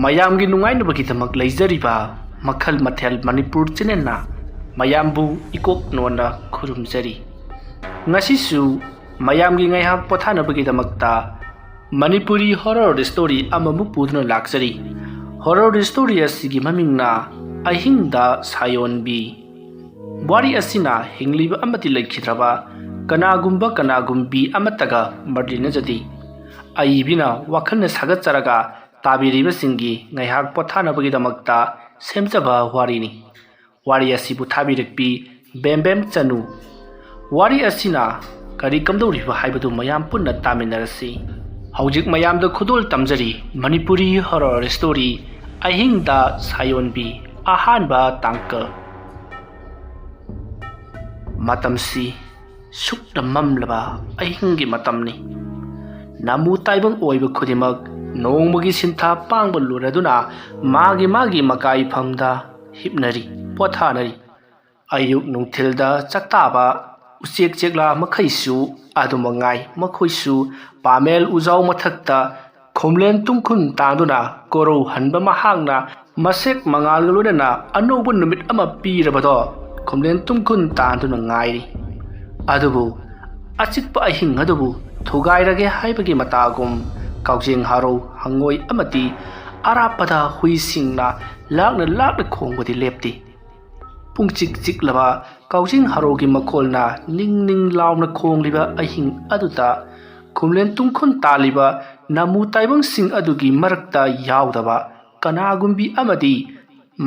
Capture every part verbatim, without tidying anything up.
ꯃꯌꯥꯝꯒꯤ ꯅꯨꯡꯉꯥꯏꯅꯕꯒꯤꯗꯃꯛ ꯂꯩꯖꯔꯤꯕ ꯃꯈꯜ ꯃꯊꯦꯜ ꯃꯅꯤꯄꯨꯔ ꯆꯦꯅꯦꯜꯅ ꯃꯌꯥꯝꯕꯨ ꯏꯀꯣꯛ ꯅꯣꯟꯅ ꯈꯨꯔꯨꯝꯖꯔꯤ꯫ ꯉꯁꯤꯁꯨ ꯃꯌꯥꯝꯒꯤ ꯉꯥꯏꯍꯥꯛ ꯄꯣꯊꯥꯅꯕꯒꯤꯗꯃꯛꯇ ꯃꯅꯤꯄꯨꯔꯤ ꯍꯣꯔꯔ ꯁ꯭ꯇꯣꯔꯤ ꯑꯃꯃꯨꯛ ꯄꯨꯗꯨꯅ ꯂꯥꯛꯆꯔꯤ꯫ ꯍꯣꯔꯔ ꯁ꯭ꯇꯣꯔꯤ ꯑꯁꯤꯒꯤ ꯃꯃꯤꯡꯅ ꯑꯍꯤꯡꯗ ꯁꯥꯌꯣꯟꯕꯤ꯫ ꯋꯥꯔꯤ ꯑꯁꯤꯅ ꯍꯤꯡꯂꯤꯕ ꯑꯃꯗꯤ ꯂꯩꯈꯤꯗ꯭ꯔꯕ ꯀꯅꯥꯒꯨꯝꯕ ꯀꯅꯥꯒꯨꯝꯕꯤ ꯑꯃꯠꯇꯒ ꯃꯔꯤ ꯂꯩꯅꯖꯗꯦ꯫ ꯑꯏꯕꯤꯅ ꯋꯥꯈꯜꯅ ꯁꯥꯒꯠꯆꯔꯒ ꯇꯥꯕꯤꯔꯤꯕꯁꯤꯡꯒꯤ ꯉꯥꯏꯍꯥꯛ ꯄꯣꯊꯥꯅꯕꯒꯤꯗꯃꯛꯇ ꯁꯦꯝꯖꯕ ꯋꯥꯔꯤꯅꯤ꯫ ꯋꯥꯔꯤ ꯑꯁꯤꯕꯨ ꯊꯥꯕꯤꯔꯛꯄꯤ ꯕꯦꯝꯕꯦꯝ ꯆꯅꯨ꯫ ꯋꯥꯔꯤ ꯑꯁꯤꯅ ꯀꯔꯤ ꯀꯝꯗꯧꯔꯤꯕ ꯍꯥꯏꯕꯗꯨ ꯃꯌꯥꯝ ꯄꯨꯟꯅ ꯇꯥꯃꯤꯟꯅꯔꯁꯤ꯫ ꯍꯧꯖꯤꯛ ꯃꯌꯥꯝꯗ ꯈꯨꯗꯣꯜ ꯇꯝꯖꯔꯤ ꯃꯅꯤꯄꯨꯔꯤ ꯍꯣꯔꯔ ꯁ꯭ꯇꯣꯔꯤ ꯑꯍꯤꯡꯗ ꯁꯥꯌꯣꯟꯕꯤ ꯑꯍꯥꯟꯕ ꯇꯥꯡꯀꯛ꯫ ꯃꯇꯝꯁꯤ ꯁꯨꯛꯅ ꯃꯝꯂꯕ ꯑꯍꯤꯡꯒꯤ ꯃꯇꯝꯅꯤ꯫ ꯅꯥꯃꯨ ꯇꯥꯏꯕꯪ ꯑꯣꯏꯕ ꯈꯨꯗꯤꯡꯃꯛ ꯅꯣꯡꯃꯒꯤ ꯁꯤꯟꯊꯥ ꯄꯥꯡꯕ ꯂꯣꯏꯔꯗꯨꯅ ꯃꯥꯒꯤ ꯃꯥꯒꯤ ꯃꯀꯥꯏꯐꯝꯗ ꯍꯤꯞꯅꯔꯤ, ꯄꯣꯊꯥꯅꯔꯤ꯫ ꯑꯌꯨꯛ ꯅꯨꯡꯊꯤꯜꯗ ꯆꯥꯛꯇꯥꯕ ꯎꯆꯦꯛ ꯆꯦꯛꯂꯥ ꯃꯈꯩꯁꯨ ꯑꯗꯨꯃꯛ ꯉꯥꯏ꯫ ꯃꯈꯣꯏꯁꯨ ꯄꯥꯃꯦꯜ ꯎꯖꯥꯎ ꯃꯊꯛꯇ ꯈꯨꯝꯂꯦꯟ ꯇꯨꯡꯈꯨꯟ ꯇꯥꯟꯗꯨꯅ ꯀꯣꯔꯧ ꯍꯟꯕ ꯃꯍꯥꯛꯅ ꯃꯁꯦꯛ ꯃꯉꯥꯜꯒ ꯂꯣꯏꯅꯅ ꯑꯅꯧꯕ ꯅꯨꯃꯤꯠ ꯑꯃ ꯄꯤꯔꯕꯗꯣ ꯈꯨꯝꯂꯦꯟ ꯇꯨꯡꯈꯨꯟ ꯇꯥꯟꯗꯨꯅ ꯉꯥꯏꯔꯤ꯫ ꯑꯗꯨꯕꯨ ꯑꯆꯤꯛꯄ ꯑꯍꯤꯡ ꯑꯗꯨꯕꯨ ꯊꯨꯒꯥꯏꯔꯒꯦ ꯍꯥꯏꯕꯒꯤ ꯃꯇꯥꯒꯨꯝ ꯀꯥꯎꯖꯦꯡ ꯍꯥꯔꯧ, ꯍꯪꯉꯣꯏ ꯑꯃꯗꯤ ꯑꯔꯥꯞꯄꯗ ꯍꯨꯏꯁꯤꯡꯅ ꯂꯥꯛꯅ ꯂꯥꯛꯅ ꯈꯣꯡꯕꯗꯤ ꯂꯦꯞꯇꯦ꯫ ꯄꯨꯡꯆꯤꯛ ꯆꯤꯛꯂꯕ ꯀꯥꯎꯖꯤꯡ ꯍꯔꯧꯒꯤ ꯃꯈꯣꯜꯅ ꯅꯤꯡ ꯅꯤꯡ ꯂꯥꯎꯅ ꯈꯣꯡꯂꯤꯕ ꯑꯍꯤꯡ ꯑꯗꯨꯗ ꯈꯨꯝꯂꯦꯟ ꯇꯨꯡꯈꯨꯟ ꯇꯥꯜꯂꯤꯕ ꯅꯥꯃꯨ ꯇꯥꯏꯕꯪꯁꯤꯡ ꯑꯗꯨꯒꯤ ꯃꯔꯛꯇ ꯌꯥꯎꯗꯕ ꯀꯅꯥꯒꯨꯝꯕꯤ ꯑꯃꯗꯤ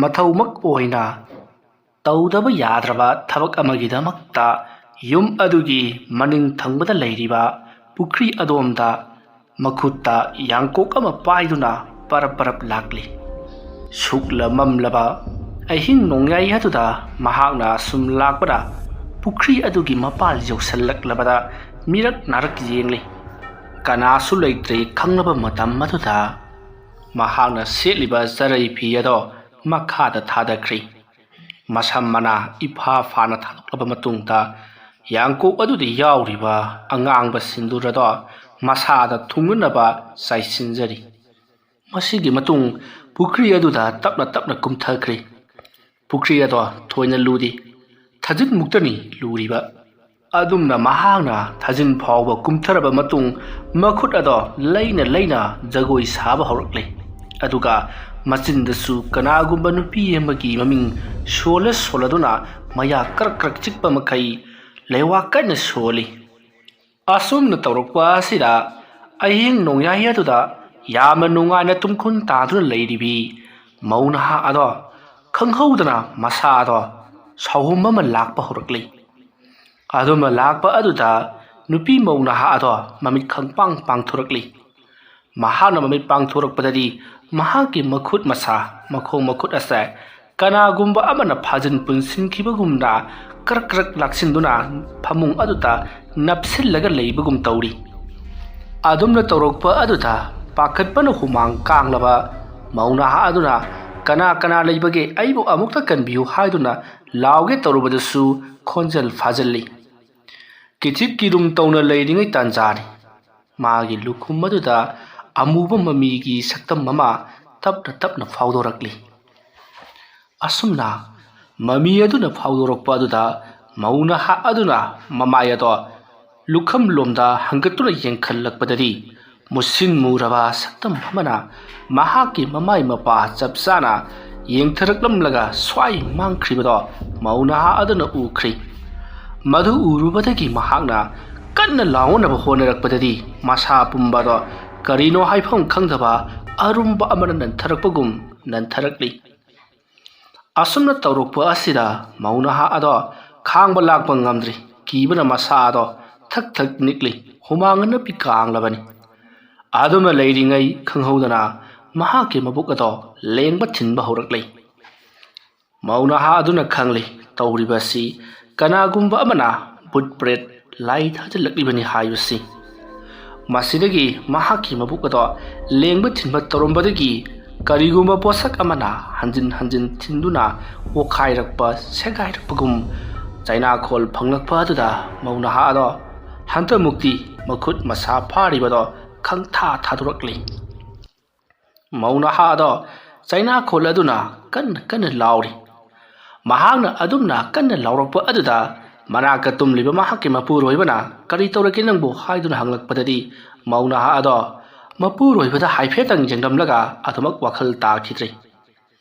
ꯃꯊꯧꯃꯛ ꯑꯣꯏꯅ ꯇꯧꯗꯕ ꯌꯥꯗ꯭ꯔꯕ ꯊꯕꯛ ꯑꯃꯒꯤꯗꯃꯛꯇ ꯌꯨꯝ ꯑꯗꯨꯒꯤ ꯃꯅꯤꯡ ꯊꯪꯕꯗ ꯂꯩꯔꯤꯕ ꯄꯨꯈ꯭ꯔꯤ ꯑꯗꯣꯝꯗ ꯃꯈꯨꯠꯇ ꯌꯥꯡꯀꯣꯛ ꯑꯃ ꯄꯥꯏꯗꯨꯅ ꯄꯔꯞ ꯄꯔꯞ ꯂꯥꯛꯂꯤ꯫ ꯁꯨꯛꯂ ꯃꯝꯂꯕ ꯑꯍꯤꯡ ꯅꯣꯡꯌꯥꯏ ꯑꯗꯨꯗ ꯃꯍꯥꯛꯅ ꯑꯁꯨꯝ ꯂꯥꯛꯄꯗ ꯄꯨꯈ꯭ꯔꯤ ꯑꯗꯨꯒꯤ ꯃꯄꯥꯜ ꯌꯧꯁꯤꯜꯂꯛꯂꯕꯗ ꯃꯤꯔꯛ ꯅꯥꯔꯛ ꯌꯦꯡꯂꯤ꯫ ꯀꯅꯥꯁꯨ ꯂꯩꯇ꯭ꯔꯦ ꯈꯪꯂꯕ ꯃꯇꯝ ꯑꯗꯨꯗ ꯃꯍꯥꯛꯅ ꯁꯦꯠꯂꯤꯕ ꯆꯔꯩ ꯐꯤ ꯑꯗꯣ ꯃꯈꯥꯗ ꯊꯥꯗꯈ꯭ꯔꯤ꯫ ꯃꯁꯝ ꯃꯅꯥ ꯏꯐꯥ ꯐꯥꯅ ꯊꯥꯗꯣꯛꯂꯕ ꯃꯇꯨꯡꯗ ꯌꯥꯡꯀꯣꯛ ꯑꯗꯨꯗ ꯌꯥꯎꯔꯤꯕ ꯑꯉꯥꯡꯕ ꯁꯤꯟꯗꯨꯔ ꯑꯗꯣ ꯃꯁꯥꯗ ꯊꯨꯡꯅꯅꯕ ꯆꯥꯏꯁꯤꯟꯖꯔꯤ꯫ ꯃꯁꯤꯒꯤ ꯃꯇꯨꯡ ꯄꯨꯈ꯭ꯔꯤ ꯑꯗꯨꯗ ꯇꯞꯅ ꯇꯞꯅ ꯀꯨꯝꯊꯈ꯭ꯔꯤ꯫ ꯄꯨꯈ꯭ꯔꯤ ꯑꯗꯣ ꯊꯣꯏꯅ ꯂꯨꯗꯦ, ꯊꯥꯖꯤꯟꯃꯨꯛꯇꯅꯤ ꯂꯨꯔꯤꯕ꯫ ꯑꯗꯨꯝꯅ ꯃꯍꯥꯛꯅ ꯊꯥꯖꯤꯟ ꯐꯥꯎꯕ ꯀꯨꯝꯊꯔꯕ ꯃꯇꯨꯡ, ꯃꯈꯨꯠ ꯑꯗꯣ ꯂꯩꯅ ꯂꯩꯅ ꯖꯒꯣꯏ ꯁꯥꯕ ꯍꯧꯔꯛꯂꯦ꯫ ꯑꯗꯨꯒ ꯃꯆꯤꯟꯗꯁꯨ ꯀꯅꯥꯒꯨꯝꯕ ꯅꯨꯄꯤ ꯑꯃꯒꯤ ꯃꯃꯤꯡ ꯁꯣꯜꯂ ꯁꯣꯜꯂꯗꯨꯅ ꯃꯌꯥ ꯀ꯭ꯔꯛ ꯀ꯭ꯔꯛ ꯆꯤꯛꯄ ꯃꯈꯩ ꯂꯩꯋꯥ ꯀꯟꯅ ꯁꯣꯜꯂꯤ꯫ ꯑꯁꯨꯝꯅ ꯇꯧꯔꯛꯄ ꯑꯁꯤꯗ ꯑꯍꯤꯡ ꯅꯣꯡꯌꯥꯏ ꯑꯗꯨꯗ ꯌꯥꯝꯅ ꯅꯨꯡꯉꯥꯏꯅ ꯇꯨꯝꯈꯨꯟ ꯇꯥꯗꯨꯅ ꯂꯩꯔꯤꯕꯤ ꯃꯧ ꯅꯍꯥ ꯑꯗꯣ ꯈꯪꯍꯧꯗꯅ ꯃꯁꯥ ꯑꯗꯣ ꯁꯥꯎꯍꯨꯝ ꯑꯃ ꯂꯥꯛꯄ ꯍꯧꯔꯛꯂꯤ꯫ ꯑꯗꯨꯝꯅ ꯂꯥꯛꯄ ꯑꯗꯨꯗ ꯅꯨꯄꯤ ꯃꯧ ꯅꯍꯥ ꯑꯗꯣ ꯃꯃꯤꯠ ꯈꯪꯄꯥꯡ ꯄꯥꯡꯊꯣꯔꯛꯂꯤ꯫ ꯃꯍꯥꯛꯅ ꯃꯃꯤꯠ ꯄꯥꯡꯊꯣꯔꯛꯄꯗꯗꯤ ꯃꯍꯥꯛꯀꯤ ꯃꯈꯨꯠ ꯃꯁꯥ, ꯃꯈꯣꯡ ꯃꯈꯨꯠ ꯑꯁꯦ ꯀꯅꯥꯒꯨꯝꯕ ꯑꯃꯅ ꯐꯥꯖꯤꯟ ꯄꯨꯟꯁꯤꯟꯈꯤꯕꯒꯨꯝꯅ ꯀ꯭ꯔꯛ ꯀ꯭ꯔꯛ ꯂꯥꯛꯁꯤꯟꯗꯨꯅ ꯐꯃꯨꯡ ꯑꯗꯨꯗ ꯅꯞꯁꯤꯜꯂꯒ ꯂꯩꯕꯒꯨꯝ ꯇꯧꯔꯤ꯫ ꯑꯗꯨꯝꯅ ꯇꯧꯔꯛꯄ ꯑꯗꯨꯗ ꯄꯥꯈꯠꯄꯅ ꯍꯨꯃꯥꯡ ꯀꯥꯡꯂꯕ ꯃꯧ ꯅꯍꯥ ꯑꯗꯨꯅ "ꯀꯅꯥ ꯀꯅꯥ ꯂꯩꯕꯒꯦ? ꯑꯩꯕꯨ ꯑꯃꯨꯛꯇ ꯀꯟꯕꯤꯌꯨ" ꯍꯥꯏꯗꯨꯅ ꯂꯥꯎꯒꯦ ꯇꯧꯔꯨꯕꯗꯁꯨ ꯈꯣꯟꯖꯦꯜ ꯐꯥꯖꯤꯜꯂꯤ꯫ ꯀꯤꯊꯤꯛ ꯀꯤꯔꯨꯝ ꯇꯧꯅ ꯂꯩꯔꯤꯉꯩ ꯇꯥꯟꯖꯥꯅꯤ꯫ ꯃꯥꯒꯤ ꯂꯨꯈꯨꯝ ꯑꯗꯨꯗ ꯑꯃꯨꯕ ꯃꯃꯤꯒꯤ ꯁꯛꯇꯝ ꯑꯃ ꯇꯞꯅ ꯇꯞꯅ ꯐꯥꯎꯗꯣꯔꯛꯂꯤ꯫ ꯑꯁꯨꯝꯅ ꯃꯃꯤ ꯑꯗꯨꯅ ꯐꯥꯎꯗꯣꯔꯛꯄ ꯑꯗꯨꯗ ꯃꯧ ꯅꯍꯥ ꯑꯗꯨꯅ ꯃꯃꯥꯏ ꯑꯗꯣ ꯂꯨꯈꯝꯂꯣꯝꯗ ꯍꯪꯒꯠꯇꯨꯅ ꯌꯦꯡꯈꯠꯂꯛꯄꯗꯗꯤ ꯃꯨꯁꯤꯟ ꯃꯨꯔꯕ ꯁꯛꯇꯝ ꯑꯃꯅ ꯃꯍꯥꯛꯀꯤ ꯃꯃꯥꯏ ꯃꯄꯥ ꯆꯞ ꯆꯥꯅ ꯌꯦꯡꯊꯔꯛꯂꯝꯂꯒ ꯁ꯭ꯋꯥꯏ ꯃꯥꯡꯈ꯭ꯔꯤꯕꯗꯣ ꯃꯧ ꯅꯍꯥ ꯑꯗꯨꯅ ꯎꯈ꯭ꯔꯤ꯫ ꯃꯗꯨ ꯎꯔꯨꯕꯗꯒꯤ ꯃꯍꯥꯛꯅ ꯀꯟꯅ ꯂꯥꯎꯅꯅꯕ ꯍꯣꯠꯅꯔꯛꯄꯗꯗꯤ ꯃꯁꯥ ꯄꯨꯝꯕꯗꯣ ꯀꯔꯤꯅꯣ ꯍꯥꯏꯐꯝ ꯈꯪꯗꯕ ꯑꯔꯨꯝꯕ ꯑꯃꯅ ꯅꯟꯊꯔꯛꯄꯒꯨꯝ ꯅꯟꯊꯔꯛꯂꯤ꯫ ꯑꯁꯨꯝꯅ ꯇꯧꯔꯛꯄ ꯑꯁꯤꯗ ꯃꯧ ꯅꯍꯥ ꯑꯗꯣ ꯈꯥꯡꯕ ꯂꯥꯛꯄ ꯉꯝꯗ꯭ꯔꯤ꯫ ꯀꯤꯕꯅ ꯃꯁꯥ ꯑꯗꯣ ꯊꯛ ꯊꯛ ꯅꯤꯛꯂꯤ꯫ ꯍꯨꯃꯥꯡ ꯑꯅꯞꯄꯤ ꯀꯥꯡꯂꯕꯅꯤ꯫ ꯑꯗꯨꯝꯅ ꯂꯩꯔꯤꯉꯩ ꯈꯪꯍꯧꯗꯅ ꯃꯍꯥꯛꯀꯤ ꯃꯕꯨꯛ ꯑꯗꯣ ꯂꯦꯡꯕ ꯊꯤꯟꯕ ꯍꯧꯔꯛꯂꯤ꯫ ꯃꯧ ꯅꯍꯥ ꯑꯗꯨꯅ ꯈꯪꯂꯤ ꯇꯧꯔꯤꯕ ꯑꯁꯤ ꯀꯅꯥꯒꯨꯝꯕ ꯑꯃꯅ ꯕꯨꯠ ꯄ꯭ꯔꯦꯠ ꯂꯥꯏ ꯊꯥꯖꯤꯜꯂꯛꯂꯤꯕꯅꯤ ꯍꯥꯏꯕꯁꯤ꯫ ꯃꯁꯤꯗꯒꯤ ꯃꯍꯥꯛꯀꯤ ꯃꯕꯨꯛ ꯑꯗꯣ ꯂꯦꯡꯕ ꯊꯤꯟꯕ ꯇꯧꯔꯝꯕꯗꯒꯤ ꯀꯔꯤꯒꯨꯝꯕ ꯄꯣꯠꯁꯛ ꯑꯃꯅ ꯍꯟꯖꯤꯟ ꯍꯟꯖꯤꯟ ꯊꯤꯟꯗꯨꯅ ꯄꯣꯈꯥꯏꯔꯛꯄ, ꯁꯦꯒꯥꯏꯔꯛꯄꯒꯨꯝ ꯆꯩꯅꯥꯈꯣꯜ ꯐꯪꯂꯛꯄ ꯑꯗꯨꯗ ꯃꯧ ꯅꯍꯥ ꯑꯗꯣ ꯍꯟꯗꯛꯃꯨꯛꯇꯤ ꯃꯈꯨꯠ ꯃꯁꯥ ꯐꯥꯔꯤꯕꯗꯣ ꯈꯪꯊꯥ ꯊꯥꯗꯣꯔꯛꯂꯤ꯫ ꯃꯧ ꯅꯍꯥ ꯑꯗꯣ ꯆꯩꯅꯥ ꯈꯣꯜꯂꯗꯨꯅ ꯀꯟꯅ ꯀꯟꯅ ꯂꯥꯎꯔꯤ꯫ ꯃꯍꯥꯛꯅ ꯑꯗꯨꯝꯅ ꯀꯟꯅ ꯂꯥꯎꯔꯛꯄ ꯑꯗꯨꯗ ꯃꯅꯥꯛꯇ ꯇꯨꯝꯂꯤꯕ ꯃꯍꯥꯛꯀꯤ ꯃꯄꯨꯔꯣꯏꯕꯅ, "ꯀꯔꯤ ꯇꯧꯔꯒꯦ ꯅꯪꯕꯨ?" ꯍꯥꯏꯗꯨꯅ ꯍꯪꯂꯛꯄꯗꯗꯤ, ꯃꯧ ꯅꯍꯥ ꯑꯗꯣ ꯃꯄꯨꯔꯣꯏꯕꯗ ꯍꯥꯏꯐꯦꯠꯇꯪ ꯌꯦꯡꯂꯝꯂꯒ ꯑꯗꯨꯃꯛ ꯋꯥꯈꯜ ꯇꯥꯈꯤꯗ꯭ꯔꯦ꯫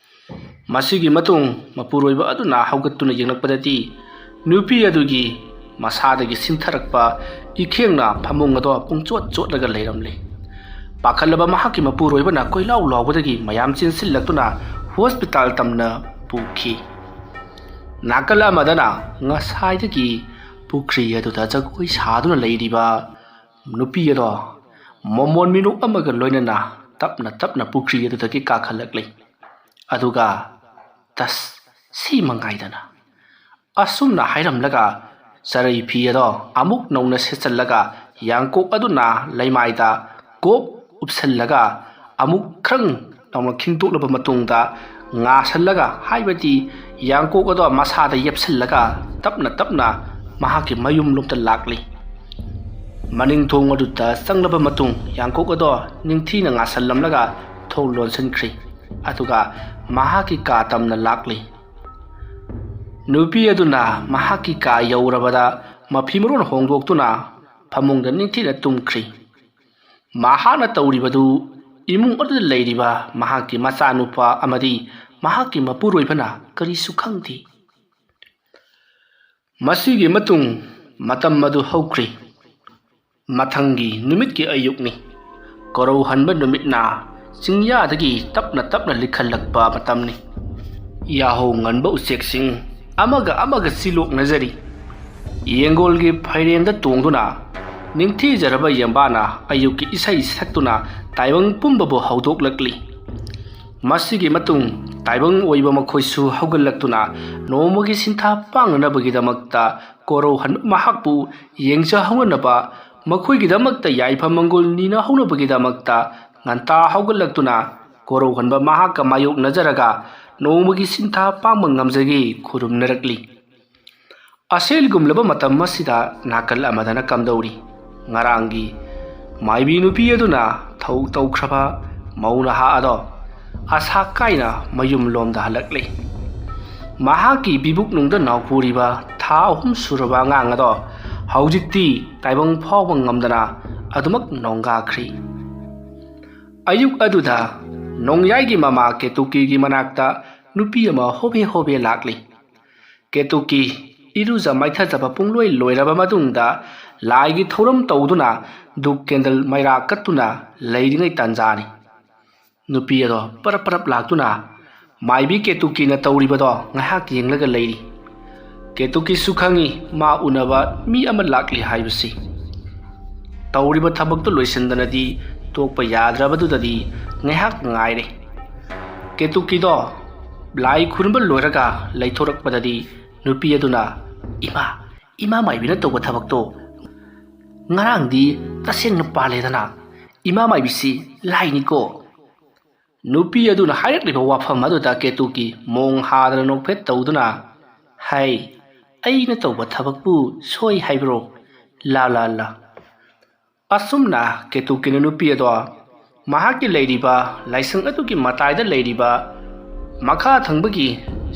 ꯃꯁꯤꯒꯤ ꯃꯇꯨꯡ ꯃꯄꯨꯔꯣꯏꯕ ꯑꯗꯨꯅ ꯍꯧꯒꯠꯇꯨꯅ ꯌꯦꯡꯂꯛꯄꯗꯗꯤ, ꯅꯨꯄꯤ ꯑꯗꯨꯒꯤ ꯃꯁꯥꯗꯒꯤ ꯁꯤꯟꯊꯔꯛꯄ ꯏꯈꯦꯡꯅ ꯐꯃꯨꯡ ꯑꯗꯣ ꯄꯨꯡꯆꯣꯠ ꯆꯣꯠꯂꯒ ꯂꯩꯔꯝꯂꯦ꯫ ꯄꯥꯈꯠꯂꯕ ꯃꯍꯥꯛꯀꯤ ꯃꯄꯨꯔꯣꯏꯕꯅ ꯀꯣꯏꯂꯥꯎ ꯂꯥꯎꯕꯗꯒꯤ ꯃꯌꯥꯝ ꯆꯦꯟꯁꯤꯜꯂꯛꯇꯨꯅ ꯍꯣꯁꯄꯤꯇꯥꯜ ꯇꯝꯅ ꯄꯨꯈꯤ꯫ ꯅꯥꯀꯜ ꯑꯃꯗꯅ ꯉꯁꯥꯏꯗꯒꯤ ꯄꯨꯈ꯭ꯔꯤ ꯑꯗꯨꯗ ꯖꯒꯣꯏ ꯁꯥꯗꯨꯅ ꯂꯩꯔꯤꯕ ꯅꯨꯄꯤ ꯑꯗꯣ ꯃꯣꯃꯣꯟ ꯃꯤꯅꯨ ꯑꯃꯒ ꯂꯣꯏꯅꯅ ꯇꯞꯅ ꯇꯞꯅ ꯄꯨꯈ꯭ꯔꯤ ꯑꯗꯨꯗꯒꯤ ꯀꯥꯈꯠꯂꯛꯂꯤ꯫ ꯑꯗꯨꯒ ꯇꯁ, ꯁꯤ ꯃꯉꯥꯏꯗꯅ꯫ ꯑꯁꯨꯝꯅ ꯍꯥꯏꯔꯝꯂꯒ ꯆꯔꯩ ꯐꯤ ꯑꯗꯣ ꯑꯃꯨꯛ ꯅꯧꯅ ꯁꯦꯠꯆꯜꯂꯒ ꯌꯥꯡꯀꯣꯛ ꯑꯗꯨꯅ ꯂꯩꯃꯥꯏꯗ ꯀꯣꯞ ꯎꯞꯁꯜꯂꯒ ꯑꯃꯨꯛ ꯈ꯭ꯔꯪ ꯅꯧꯅ ꯈꯤꯡꯗꯣꯛꯂꯕ ꯃꯇꯨꯡꯗ ꯉꯥꯁꯜꯂꯒ, ꯍꯥꯏꯕꯗꯤ ꯌꯥꯡꯀꯣꯛ ꯑꯗꯣ ꯃꯁꯥꯗ ꯌꯦꯞꯁꯜꯂꯒ ꯇꯞꯅ ꯇꯞꯅ ꯃꯍꯥꯛꯀꯤ ꯃꯌꯨꯝꯂꯣꯝꯗ ꯂꯥꯛꯂꯤ꯫ ꯃꯅꯤꯡ ꯊꯣꯡ ꯑꯗꯨꯗ ꯆꯪꯂꯕ ꯃꯇꯨꯡ ꯌꯥꯡꯀꯣꯛ ꯑꯗꯣ ꯅꯤꯡꯊꯤꯅ ꯉꯥꯁꯜꯂꯝꯂꯒ ꯊꯣꯡ ꯂꯣꯟꯁꯤꯟꯈ꯭ꯔꯤ꯫ ꯑꯗꯨꯒ ꯃꯍꯥꯛꯀꯤ ꯀꯥ ꯇꯝꯅ ꯂꯥꯛꯂꯤ꯫ ꯅꯨꯄꯤ ꯑꯗꯨꯅ ꯃꯍꯥꯛꯀꯤ ꯀꯥ ꯌꯧꯔꯕꯗ ꯃꯐꯤ ꯃꯔꯣꯟ ꯍꯣꯡꯗꯣꯛꯇꯨꯅ ꯐꯃꯨꯡꯗ ꯅꯤꯡꯊꯤꯅ ꯇꯨꯝꯈ꯭ꯔꯤ꯫ ꯃꯍꯥꯛꯅ ꯇꯧꯔꯤꯕꯗꯨ ꯏꯃꯨꯡ ꯑꯗꯨꯗ ꯂꯩꯔꯤꯕ ꯃꯍꯥꯛꯀꯤ ꯃꯆꯥꯅꯨꯄꯥ ꯑꯃꯗꯤ ꯃꯍꯥꯛꯀꯤ ꯃꯄꯨꯔꯣꯏꯕꯅ ꯀꯔꯤꯁꯨ ꯈꯪꯗꯦ꯫ ꯃꯁꯤꯒꯤ ꯃꯇꯨꯡ ꯃꯇꯝ ꯑꯗꯨ ꯍꯧꯈ꯭ꯔꯤ꯫ ꯃꯊꯪꯒꯤ ꯅꯨꯃꯤꯠꯀꯤ ꯑꯌꯨꯛꯅꯤ꯫ ꯀꯣꯔꯧ ꯍꯟꯕ ꯅꯨꯃꯤꯠꯅ ꯆꯤꯡꯌꯥꯗꯒꯤ ꯇꯞꯅ ꯇꯞꯅ ꯂꯤꯈꯠꯂꯛꯄ ꯃꯇꯝꯅꯤ꯫ ꯌꯥꯍꯧ ꯉꯟꯕ ꯎꯆꯦꯛꯁꯤꯡ ꯑꯃꯒ ꯑꯃꯒ ꯆꯤꯂꯣꯛꯅꯖꯔꯤ꯫ ꯌꯦꯡꯒꯣꯜꯒꯤ ꯐꯩꯔꯦꯟꯗ ꯇꯣꯡꯗꯨꯅ ꯅꯤꯡꯊꯤꯖꯔꯕ ꯌꯦꯝꯕꯥꯅ ꯑꯌꯨꯛꯀꯤ ꯏꯁꯩ ꯁꯛꯇꯨꯅ ꯇꯥꯏꯕꯪ ꯄꯨꯝꯕꯕꯨ ꯍꯧꯗꯣꯛꯂꯛꯂꯤ꯫ ꯃꯁꯤꯒꯤ ꯃꯇꯨꯡ ꯇꯥꯏꯕꯪ ꯑꯣꯏꯕ ꯃꯈꯣꯏꯁꯨ ꯍꯧꯒꯠꯂꯛꯇꯨꯅ ꯅꯣꯡꯃꯒꯤ ꯁꯤꯟꯊꯥ ꯄꯥꯡꯅꯅꯕꯒꯤꯗꯃꯛꯇ ꯀꯣꯔꯧꯍꯟꯕ ꯃꯍꯥꯛꯄꯨ ꯌꯦꯡꯖꯍꯧꯅꯅꯕ, ꯃꯈꯣꯏꯒꯤꯗꯃꯛꯇ ꯌꯥꯏꯐ ꯃꯪꯒꯣꯜ ꯅꯤꯅꯍꯧꯅꯕꯒꯤꯗꯃꯛꯇ ꯉꯟꯇꯥ ꯍꯧꯒꯠꯂꯛꯇꯨꯅ ꯀꯣꯔꯧꯍꯟꯕ ꯃꯍꯥꯛꯀ ꯃꯥꯌꯣꯛꯅꯖꯔꯒ ꯅꯣꯡꯃꯒꯤ ꯁꯤꯟꯊꯥ ꯄꯥꯡꯕ ꯉꯝꯖꯒꯦ ꯈꯨꯔꯨꯝꯅꯔꯛꯂꯤ꯫ ꯑꯁꯦꯜꯒꯨꯝꯂꯕ ꯃꯇꯝ ꯑꯁꯤꯗ ꯅꯥꯀꯜ ꯑꯃꯗꯅ ꯀꯝꯗꯧꯔꯤ? ꯉꯔꯥꯡꯒꯤ ꯃꯥꯏꯕꯤ ꯅꯨꯄꯤ ꯑꯗꯨꯅ ꯊꯧ ꯇꯧꯈ꯭ꯔꯕ ꯃꯧ ꯅꯍꯥ ꯑꯗꯣ ꯑꯁꯥ ꯀꯥꯏꯅ ꯃꯌꯨꯝ ꯂꯣꯝꯗ ꯍꯜꯂꯛꯂꯤ꯫ ꯃꯍꯥꯛꯀꯤ ꯕꯤꯕꯨꯛꯅꯨꯡꯗ ꯅꯥꯎꯄꯨꯔꯤꯕ ꯊꯥ ꯑꯍꯨꯝ ꯁꯨꯔꯕ ꯑꯉꯥꯡ ꯑꯗꯣ ꯍꯧꯖꯤꯛꯇꯤ ꯇꯥꯏꯕꯪ ꯐꯥꯎꯕ ꯉꯝꯗꯅ ꯑꯗꯨꯃꯛ ꯅꯣꯡꯒꯥꯈ꯭ꯔꯤ꯫ ꯑꯌꯨꯛ ꯑꯗꯨꯗ ꯅꯣꯡꯌꯥꯏꯒꯤ ꯃꯃꯥ ꯀꯦꯇꯨꯀꯤꯒꯤ ꯃꯅꯥꯛꯇ ꯅꯨꯄꯤ ꯑꯃ ꯍꯣꯕꯦ ꯍꯣꯕꯦ ꯂꯥꯛꯂꯤ꯫ ꯀꯦꯇꯨꯀꯤ ꯏꯔꯨꯖ ꯃꯥꯏꯊꯖꯕ ꯄꯨꯡꯂꯣꯏ ꯂꯣꯏꯔꯕ ꯃꯇꯨꯡꯗ ꯂꯥꯏꯒꯤ ꯊꯧꯔꯝ ꯇꯧꯗꯨꯅ ꯙꯨꯞ ꯀꯦꯟꯗꯜ ꯃꯩꯔꯥ ꯀꯠꯇꯨꯅ ꯂꯩꯔꯤꯉꯩ ꯇꯥꯟꯖꯥꯅꯤ꯫ ꯅꯨꯄꯤ ꯑꯗꯣ ꯄꯔꯞ ꯄꯔꯞ ꯂꯥꯛꯇꯨꯅ ꯃꯥꯏꯕꯤ ꯀꯦꯇꯨꯀꯤꯅ ꯇꯧꯔꯤꯕꯗꯣ ꯉꯥꯏꯍꯥꯛ ꯌꯦꯡꯂꯒ ꯂꯩꯔꯤ꯫ ꯀꯦꯇꯨꯀꯤꯁꯨ ꯈꯪꯏ ꯃꯥ ꯎꯅꯕ ꯃꯤ ꯑꯃ ꯂꯥꯛꯂꯤ ꯍꯥꯏꯕꯁꯤ꯫ ꯇꯧꯔꯤꯕ ꯊꯕꯛꯇꯨ ꯂꯣꯏꯁꯤꯟꯗꯅꯗꯤ ꯇꯣꯛꯄ ꯌꯥꯗ꯭ꯔꯕꯗꯨꯗꯗꯤ ꯉꯥꯏꯍꯥꯛ ꯉꯥꯏꯔꯦ꯫ ꯀꯦꯇꯨꯀꯤꯗꯣ ꯂꯥꯏ ꯈꯨꯔꯨꯝꯕ ꯂꯣꯏꯔꯒ ꯂꯩꯊꯣꯔꯛꯄꯗꯗꯤ ꯅꯨꯄꯤ ꯑꯗꯨꯅ, "ꯏꯃꯥ, ꯏꯃꯥ ꯃꯥꯏꯕꯤꯅ ꯇꯧꯕ ꯊꯕꯛꯇꯣ ꯉꯔꯥꯡꯗꯤ ꯇꯁꯦꯡꯅ ꯄꯥꯜꯂꯦꯗꯅ꯫ ꯏꯃꯥ ꯃꯥꯏꯕꯤꯁꯤ ꯂꯥꯏꯅꯤꯀꯣ"꯫ ꯅꯨꯄꯤ ꯑꯗꯨꯅ ꯍꯥꯏꯔꯛꯂꯤꯕ ꯋꯥꯐꯝ ꯑꯗꯨꯗ ꯀꯦꯇꯨꯀꯤ ꯃꯣꯡ ꯍꯥꯗꯅ ꯅꯣꯛꯐꯦꯠ ꯇꯧꯗꯨꯅ, "ꯍꯩ, ꯑꯩꯅ ꯇꯧꯕ ꯊꯕꯛꯄꯨ ꯁꯣꯏ ꯍꯥꯏꯕ꯭ꯔꯣ? ꯂꯥ ꯂꯥ ꯂꯥ"꯫ ꯑꯁꯨꯝꯅ ꯀꯦꯇꯨꯀꯤꯅ ꯅꯨꯄꯤ ꯑꯗꯣ ꯃꯍꯥꯛꯀꯤ ꯂꯩꯔꯤꯕ ꯂꯥꯏꯁꯪ ꯑꯗꯨꯒꯤ ꯃꯇꯥꯏꯗ ꯂꯩꯔꯤꯕ ꯃꯈꯥ ꯊꯪꯕꯒꯤ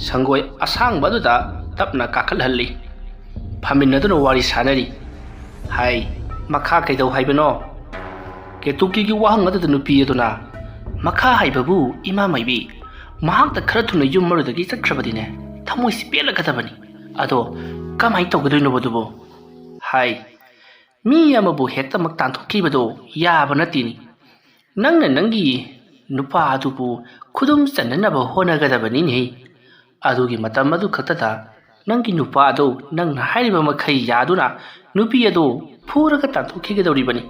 ꯁꯪꯒꯣꯏ ꯑꯁꯥꯡꯕ ꯑꯗꯨꯗ ꯇꯞꯅ ꯀꯥꯈꯠꯍꯜꯂꯤ꯫ ꯐꯝꯃꯤꯟꯅꯗꯨꯅ ꯋꯥꯔꯤ ꯁꯥꯅꯔꯤ꯫ "ꯍꯥꯏ, ꯃꯈꯥ ꯀꯩꯗꯧ ꯍꯥꯏꯕꯅꯣ?" ꯀꯦꯇꯨꯀꯤꯒꯤ ꯋꯥꯍꯪ ꯑꯗꯨꯗ ꯅꯨꯄꯤ ꯑꯗꯨꯅ, "ꯃꯈꯥ ꯍꯥꯏꯕꯕꯨ ꯏꯃꯥ ꯃꯥꯏꯕꯤ, ꯃꯍꯥꯛꯇ ꯈꯔ ꯊꯨꯅ ꯌꯨꯝ ꯃꯔꯨꯗꯒꯤ ꯆꯠꯈ꯭ꯔꯕꯗꯤꯅꯦ ꯊꯃꯣꯏꯁꯤ ꯄꯦꯜꯂꯒꯗꯕꯅꯤ꯫ ꯑꯗꯣ ꯀꯃꯥꯏꯅ ꯇꯧꯒꯗꯣꯏꯅꯣꯕ ꯑꯗꯨꯕꯨ?" ꯍꯥꯏ꯫ "ꯃꯤ ꯑꯃꯕꯨ ꯍꯦꯛꯇꯃꯛ ꯇꯥꯟꯊꯣꯛꯈꯤꯕꯗꯣ ꯌꯥꯕ ꯅꯠꯇꯦꯅꯤ꯫ ꯅꯪꯅ ꯅꯪꯒꯤ ꯅꯨꯄꯥ ꯑꯗꯨꯕꯨ ꯈꯨꯗꯨꯝ ꯆꯟꯅꯅꯕ ꯍꯣꯠꯅꯒꯗꯕꯅꯤꯅꯦ꯫ ꯑꯗꯨꯒꯤ ꯃꯇꯝ ꯑꯗꯨ ꯈꯛꯇꯗ ꯅꯪꯒꯤ ꯅꯨꯄꯥ ꯑꯗꯨ ꯅꯪꯅ ꯍꯥꯏꯔꯤꯕ ꯃꯈꯩ ꯌꯥꯗꯨꯅ ꯅꯨꯄꯤ ꯑꯗꯨ ꯐꯨꯔꯒ ꯇꯥꯟꯊꯣꯛꯈꯤꯒꯗꯧꯔꯤꯕꯅꯤ꯫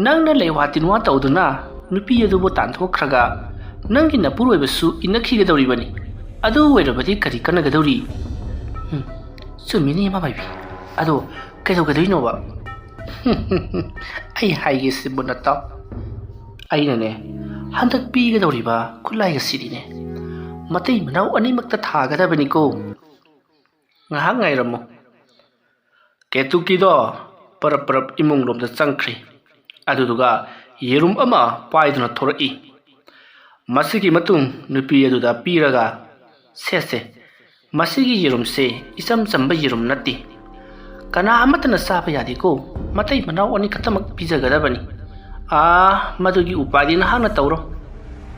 ꯅꯪꯅ ꯂꯩꯋꯥ ꯇꯤꯟꯋꯥ ꯇꯧꯗꯨꯅ ꯅꯨꯄꯤ ꯑꯗꯨꯕꯨ ꯇꯥꯟꯊꯣꯛꯈ꯭ꯔꯒ ꯅꯪꯒꯤ ꯅꯄꯨꯔꯣꯏꯕꯁꯨ ꯏꯟꯅꯈꯤꯒꯗꯧꯔꯤꯕꯅꯤ꯫ ꯑꯗꯨ ꯑꯣꯏꯔꯕꯗꯤ ꯀꯔꯤ ꯀꯥꯟꯅꯒꯗꯧꯔꯤ?" ꯎꯝ, ꯆꯨꯝꯃꯤꯅꯦ ꯏꯃꯥ ꯃꯥꯏꯕꯤ꯫ ꯑꯗꯣ ꯀꯩꯗꯧꯒꯗꯣꯏꯅꯣꯕ? ꯑꯩ ꯍꯥꯏꯒꯦ ꯁꯤꯕꯨ ꯅꯠꯇꯣ꯫ ꯑꯩꯅꯅꯦ, ꯍꯟꯗꯛ ꯄꯤꯒꯗꯧꯔꯤꯕ ꯈꯨꯠꯂꯥꯏ ꯑꯁꯤꯗꯤꯅꯦ, ꯃꯇꯩ ꯃꯅꯥꯎ ꯑꯅꯤꯃꯛꯇ ꯊꯥꯒꯗꯕꯅꯤꯀꯣ꯫ ꯉꯥꯏꯍꯥꯛ ꯉꯥꯏꯔꯝꯃꯣ꯫ ꯀꯦꯇꯨꯀꯤꯗꯣ ꯄꯔꯞ ꯄꯔꯞ ꯏꯃꯨꯡ ꯂꯣꯝꯗ ꯆꯪꯈ꯭ꯔꯦ꯫ ꯑꯗꯨꯗꯨꯒ ꯌꯦꯔꯨꯝ ꯑꯃ ꯄꯥꯏꯗꯨꯅ ꯊꯣꯔꯛꯏ꯫ ꯃꯁꯤꯒꯤ ꯃꯇꯨꯡ ꯅꯨꯄꯤ ꯑꯗꯨꯗ ꯄꯤꯔꯒ, "ꯁꯦ ꯁꯦ, ꯃꯁꯤꯒꯤ ꯌꯦꯔꯨꯝꯁꯦ ꯏꯆꯝ ꯆꯝꯕ ꯌꯦꯔꯨꯝ ꯅꯠꯇꯦ꯫ ꯀꯅꯥ ꯑꯃꯠꯇꯅ ꯆꯥꯕ ꯌꯥꯗꯦꯀꯣ꯫ ꯃꯇꯩ ꯃꯅꯥꯎ ꯑꯅꯤ ꯈꯛꯇꯃꯛ ꯄꯤꯖꯒꯗꯕꯅꯤ꯫ ꯑꯥ, ꯃꯗꯨꯒꯤ ꯎꯄꯥꯏꯗꯤ ꯅꯍꯥꯛꯅ ꯇꯧꯔꯣ꯫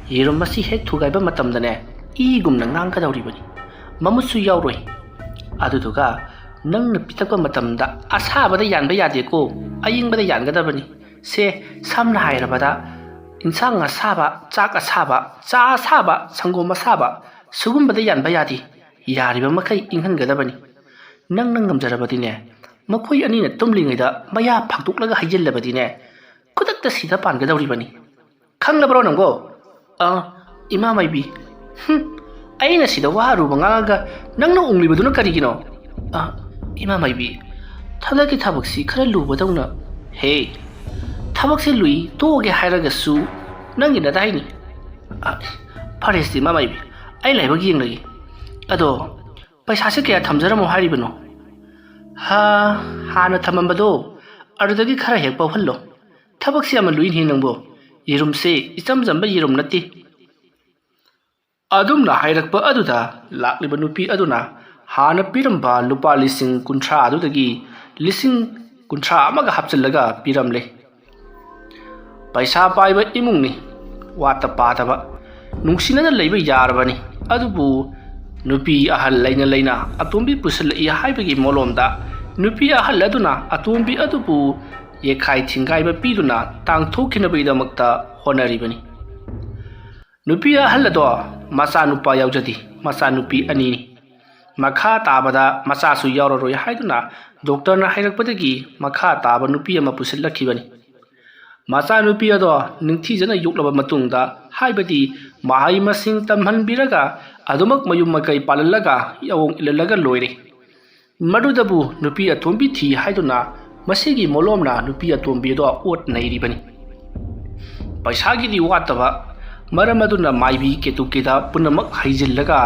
ꯌꯦꯔꯨꯝ ꯑꯁꯤ ꯍꯦꯛ ꯊꯨꯒꯥꯏꯕ ꯃꯇꯝꯗꯅꯦ, ꯏꯒꯨꯝꯅ ꯉꯥꯡꯒꯗꯧꯔꯤꯕꯅꯤ꯫ ꯃꯃꯨꯠꯁꯨ ꯌꯥꯎꯔꯣꯏ꯫ ꯑꯗꯨꯗꯨꯒ ꯅꯪꯅ ꯄꯤꯊꯛꯄ ꯃꯇꯝꯗ ꯑꯁꯥꯕꯗ ꯌꯥꯟꯕ ꯌꯥꯗꯦꯀꯣ, ꯑꯌꯤꯡꯕꯗ ꯌꯥꯟꯒꯗꯕꯅꯤ꯫ ꯁꯦ, ꯁꯝꯅ ꯍꯥꯏꯔꯕꯗ, ꯏꯟꯁꯥꯡ ꯑꯁꯥꯕ, ꯆꯥꯛ ꯑꯁꯥꯕ, ꯆꯥ ꯑꯁꯥꯕ, ꯁꯪꯒꯣꯝ ꯑꯁꯥꯕ, ꯁꯤꯒꯨꯝꯕꯗ ꯌꯥꯟꯕ ꯌꯥꯗꯦ꯫ ꯌꯥꯔꯤꯕ ꯃꯈꯩ ꯏꯪꯍꯟꯒꯗꯕꯅꯤ꯫ ꯅꯪꯅ ꯉꯝꯖꯔꯕꯗꯤꯅꯦ, ꯃꯈꯣꯏ ꯑꯅꯤꯅ ꯇꯨꯝꯂꯤꯉꯩꯗ ꯃꯌꯥ ꯐꯥꯛꯇꯣꯛꯂꯒ ꯍꯩꯖꯤꯜꯂꯕꯗꯤꯅꯦ, ꯈꯨꯗꯛꯇ ꯁꯤꯗ ꯄꯥꯟꯒꯗꯧꯔꯤꯕꯅꯤ꯫ ꯈꯪꯂꯕ꯭ꯔꯣ ꯅꯪꯕꯣ?" "ꯑ, ꯏꯃꯥ ꯃꯥꯏꯕꯤ, ꯍꯨꯝ, ꯑꯩꯅ ꯁꯤꯗ ꯋꯥ ꯑꯔꯨꯕ ꯉꯥꯡꯉꯒ ꯅꯪꯅ ꯎꯪꯂꯤꯕꯗꯨꯅ ꯀꯔꯤꯒꯤꯅꯣ?" "ꯑ, ꯏꯃꯥ ꯃꯥꯏꯕꯤ, ꯍꯟꯗꯛꯀꯤ ꯊꯕꯛꯁꯤ ꯈꯔ ꯂꯨꯕꯗꯧꯅ꯫" "ꯍꯦ, ꯊꯕꯛꯁꯤ ꯂꯨꯏ ꯇꯣꯛꯑꯒꯦ ꯍꯥꯏꯔꯒꯁꯨ ꯅꯪꯒꯤ ꯅꯗꯥꯏꯅꯤ꯫" "ꯑ, ꯐꯔꯦꯁꯦ ꯏꯃꯥ ꯃꯥꯏꯕꯤ, ꯑꯩ ꯂꯥꯏꯕꯛ ꯌꯦꯡꯂꯒꯦ꯫ ꯑꯗꯣ ꯄꯩꯁꯥꯁꯦ ꯀꯌꯥ ꯊꯝꯖꯔꯝꯃꯣ ꯍꯥꯏꯔꯤꯕꯅꯣ?" "ꯍꯥ, ꯍꯥꯟꯅ ꯊꯝꯃꯝꯕꯗꯣ ꯑꯗꯨꯗꯒꯤ ꯈꯔ ꯍꯦꯛ ꯄꯧꯍꯜꯂꯣ꯫ ꯊꯕꯛꯁꯤ ꯌꯥꯝꯅ ꯂꯨꯏꯅꯦ ꯅꯪꯕꯣ꯫ ꯌꯦꯔꯨꯝꯁꯦ ꯏꯆꯝ ꯆꯝꯕ ꯌꯦꯔꯨꯝ ꯅꯠꯇꯦ꯫" ꯑꯗꯨꯝꯅ ꯍꯥꯏꯔꯛꯄ ꯑꯗꯨꯗ ꯂꯥꯛꯂꯤꯕ ꯅꯨꯄꯤ ꯑꯗꯨꯅ ꯍꯥꯟꯅ ꯄꯤꯔꯝꯕ ꯂꯨꯄꯥ ꯂꯤꯁꯤꯡ ꯀꯨꯟꯊ꯭ꯔꯥ ꯑꯗꯨꯗꯒꯤ ꯂꯤꯁꯤꯡ ꯀꯨꯟꯊ꯭ꯔꯥ ꯑꯃꯒ ꯍꯥꯞꯆꯤꯜꯂꯒ ꯄꯤꯔꯝꯂꯦ꯫ ꯄꯩꯁꯥ ꯄꯥꯏꯕ ꯏꯃꯨꯡꯅꯤ, ꯋꯥꯠꯇ ꯄꯥꯗꯕ, ꯅꯨꯡꯁꯤꯅꯅ ꯂꯩꯕ ꯌꯥꯔꯕꯅꯤ꯫ ꯑꯗꯨꯕꯨ ꯅꯨꯄꯤ ꯑꯍꯜ ꯂꯩꯅ ꯂꯩꯅ ꯑꯇꯣꯝꯕꯤ ꯄꯨꯁꯤꯜꯂꯛꯏ ꯍꯥꯏꯕꯒꯤ ꯃꯣꯂꯣꯝꯗ ꯅꯨꯄꯤ ꯑꯍꯜ ꯑꯗꯨꯅ ꯑꯇꯣꯝꯕꯤ ꯑꯗꯨꯕꯨ ꯌꯦꯛꯈꯥꯏ ꯊꯤꯡꯒꯥꯏꯕ ꯄꯤꯗꯨꯅ ꯇꯥꯡꯊꯣꯛꯈꯤꯅꯕꯒꯤꯗꯃꯛꯇ ꯍꯣꯠꯅꯔꯤꯕꯅꯤ꯫ ꯅꯨꯄꯤ ꯑꯍꯜ ꯑꯗꯣ ꯃꯆꯥꯅꯨꯄꯥ ꯌꯥꯎꯖꯗꯦ, ꯃꯆꯥꯅꯨꯄꯤ ꯑꯅꯤꯅꯤ꯫ ꯃꯈꯥ ꯇꯥꯕꯗ ꯃꯆꯥꯁꯨ ꯌꯥꯎꯔꯔꯣꯏ ꯍꯥꯏꯗꯨꯅ ꯗꯣꯛꯇꯔꯅ ꯍꯥꯏꯔꯛꯄꯗꯒꯤ ꯃꯈꯥ ꯇꯥꯕ ꯅꯨꯄꯤ ꯑꯃ ꯄꯨꯁꯤꯜꯂꯛꯈꯤꯕꯅꯤ꯫ ꯃꯆꯥꯅꯨꯄꯤ ꯑꯗꯣ ꯅꯤꯡꯊꯤꯖꯅ ꯌꯣꯛꯂꯕ ꯃꯇꯨꯡꯗ, ꯍꯥꯏꯕꯗꯤ ꯃꯍꯩ ꯃꯁꯤꯡ ꯇꯝꯍꯟꯕꯤꯔꯒ ꯑꯗꯨꯃꯛ ꯃꯌꯨꯝ ꯃꯀꯩ ꯄꯥꯜꯍꯜꯂꯒ ꯌꯥꯑꯣꯡ ꯏꯜꯍꯜꯂꯒ ꯂꯣꯏꯔꯦ꯫ ꯃꯗꯨꯗꯕꯨ ꯅꯨꯄꯤ ꯑꯇꯣꯝꯕꯤ ꯊꯤ ꯍꯥꯏꯗꯨꯅ ꯃꯁꯤꯒꯤ ꯃꯣꯂꯣꯝꯅ ꯅꯨꯄꯤ ꯑꯇꯣꯝꯕꯤ ꯑꯗꯣ ꯑꯣꯠ ꯅꯩꯔꯤꯕꯅꯤ꯫ ꯄꯩꯁꯥꯒꯤꯗꯤ ꯋꯥꯠꯇꯕ ꯃꯔꯝ ꯑꯗꯨꯅ ꯃꯥꯏꯕꯤ ꯀꯦꯇꯨꯀꯤꯗ ꯄꯨꯝꯅꯃꯛ ꯍꯩꯖꯤꯜꯂꯒ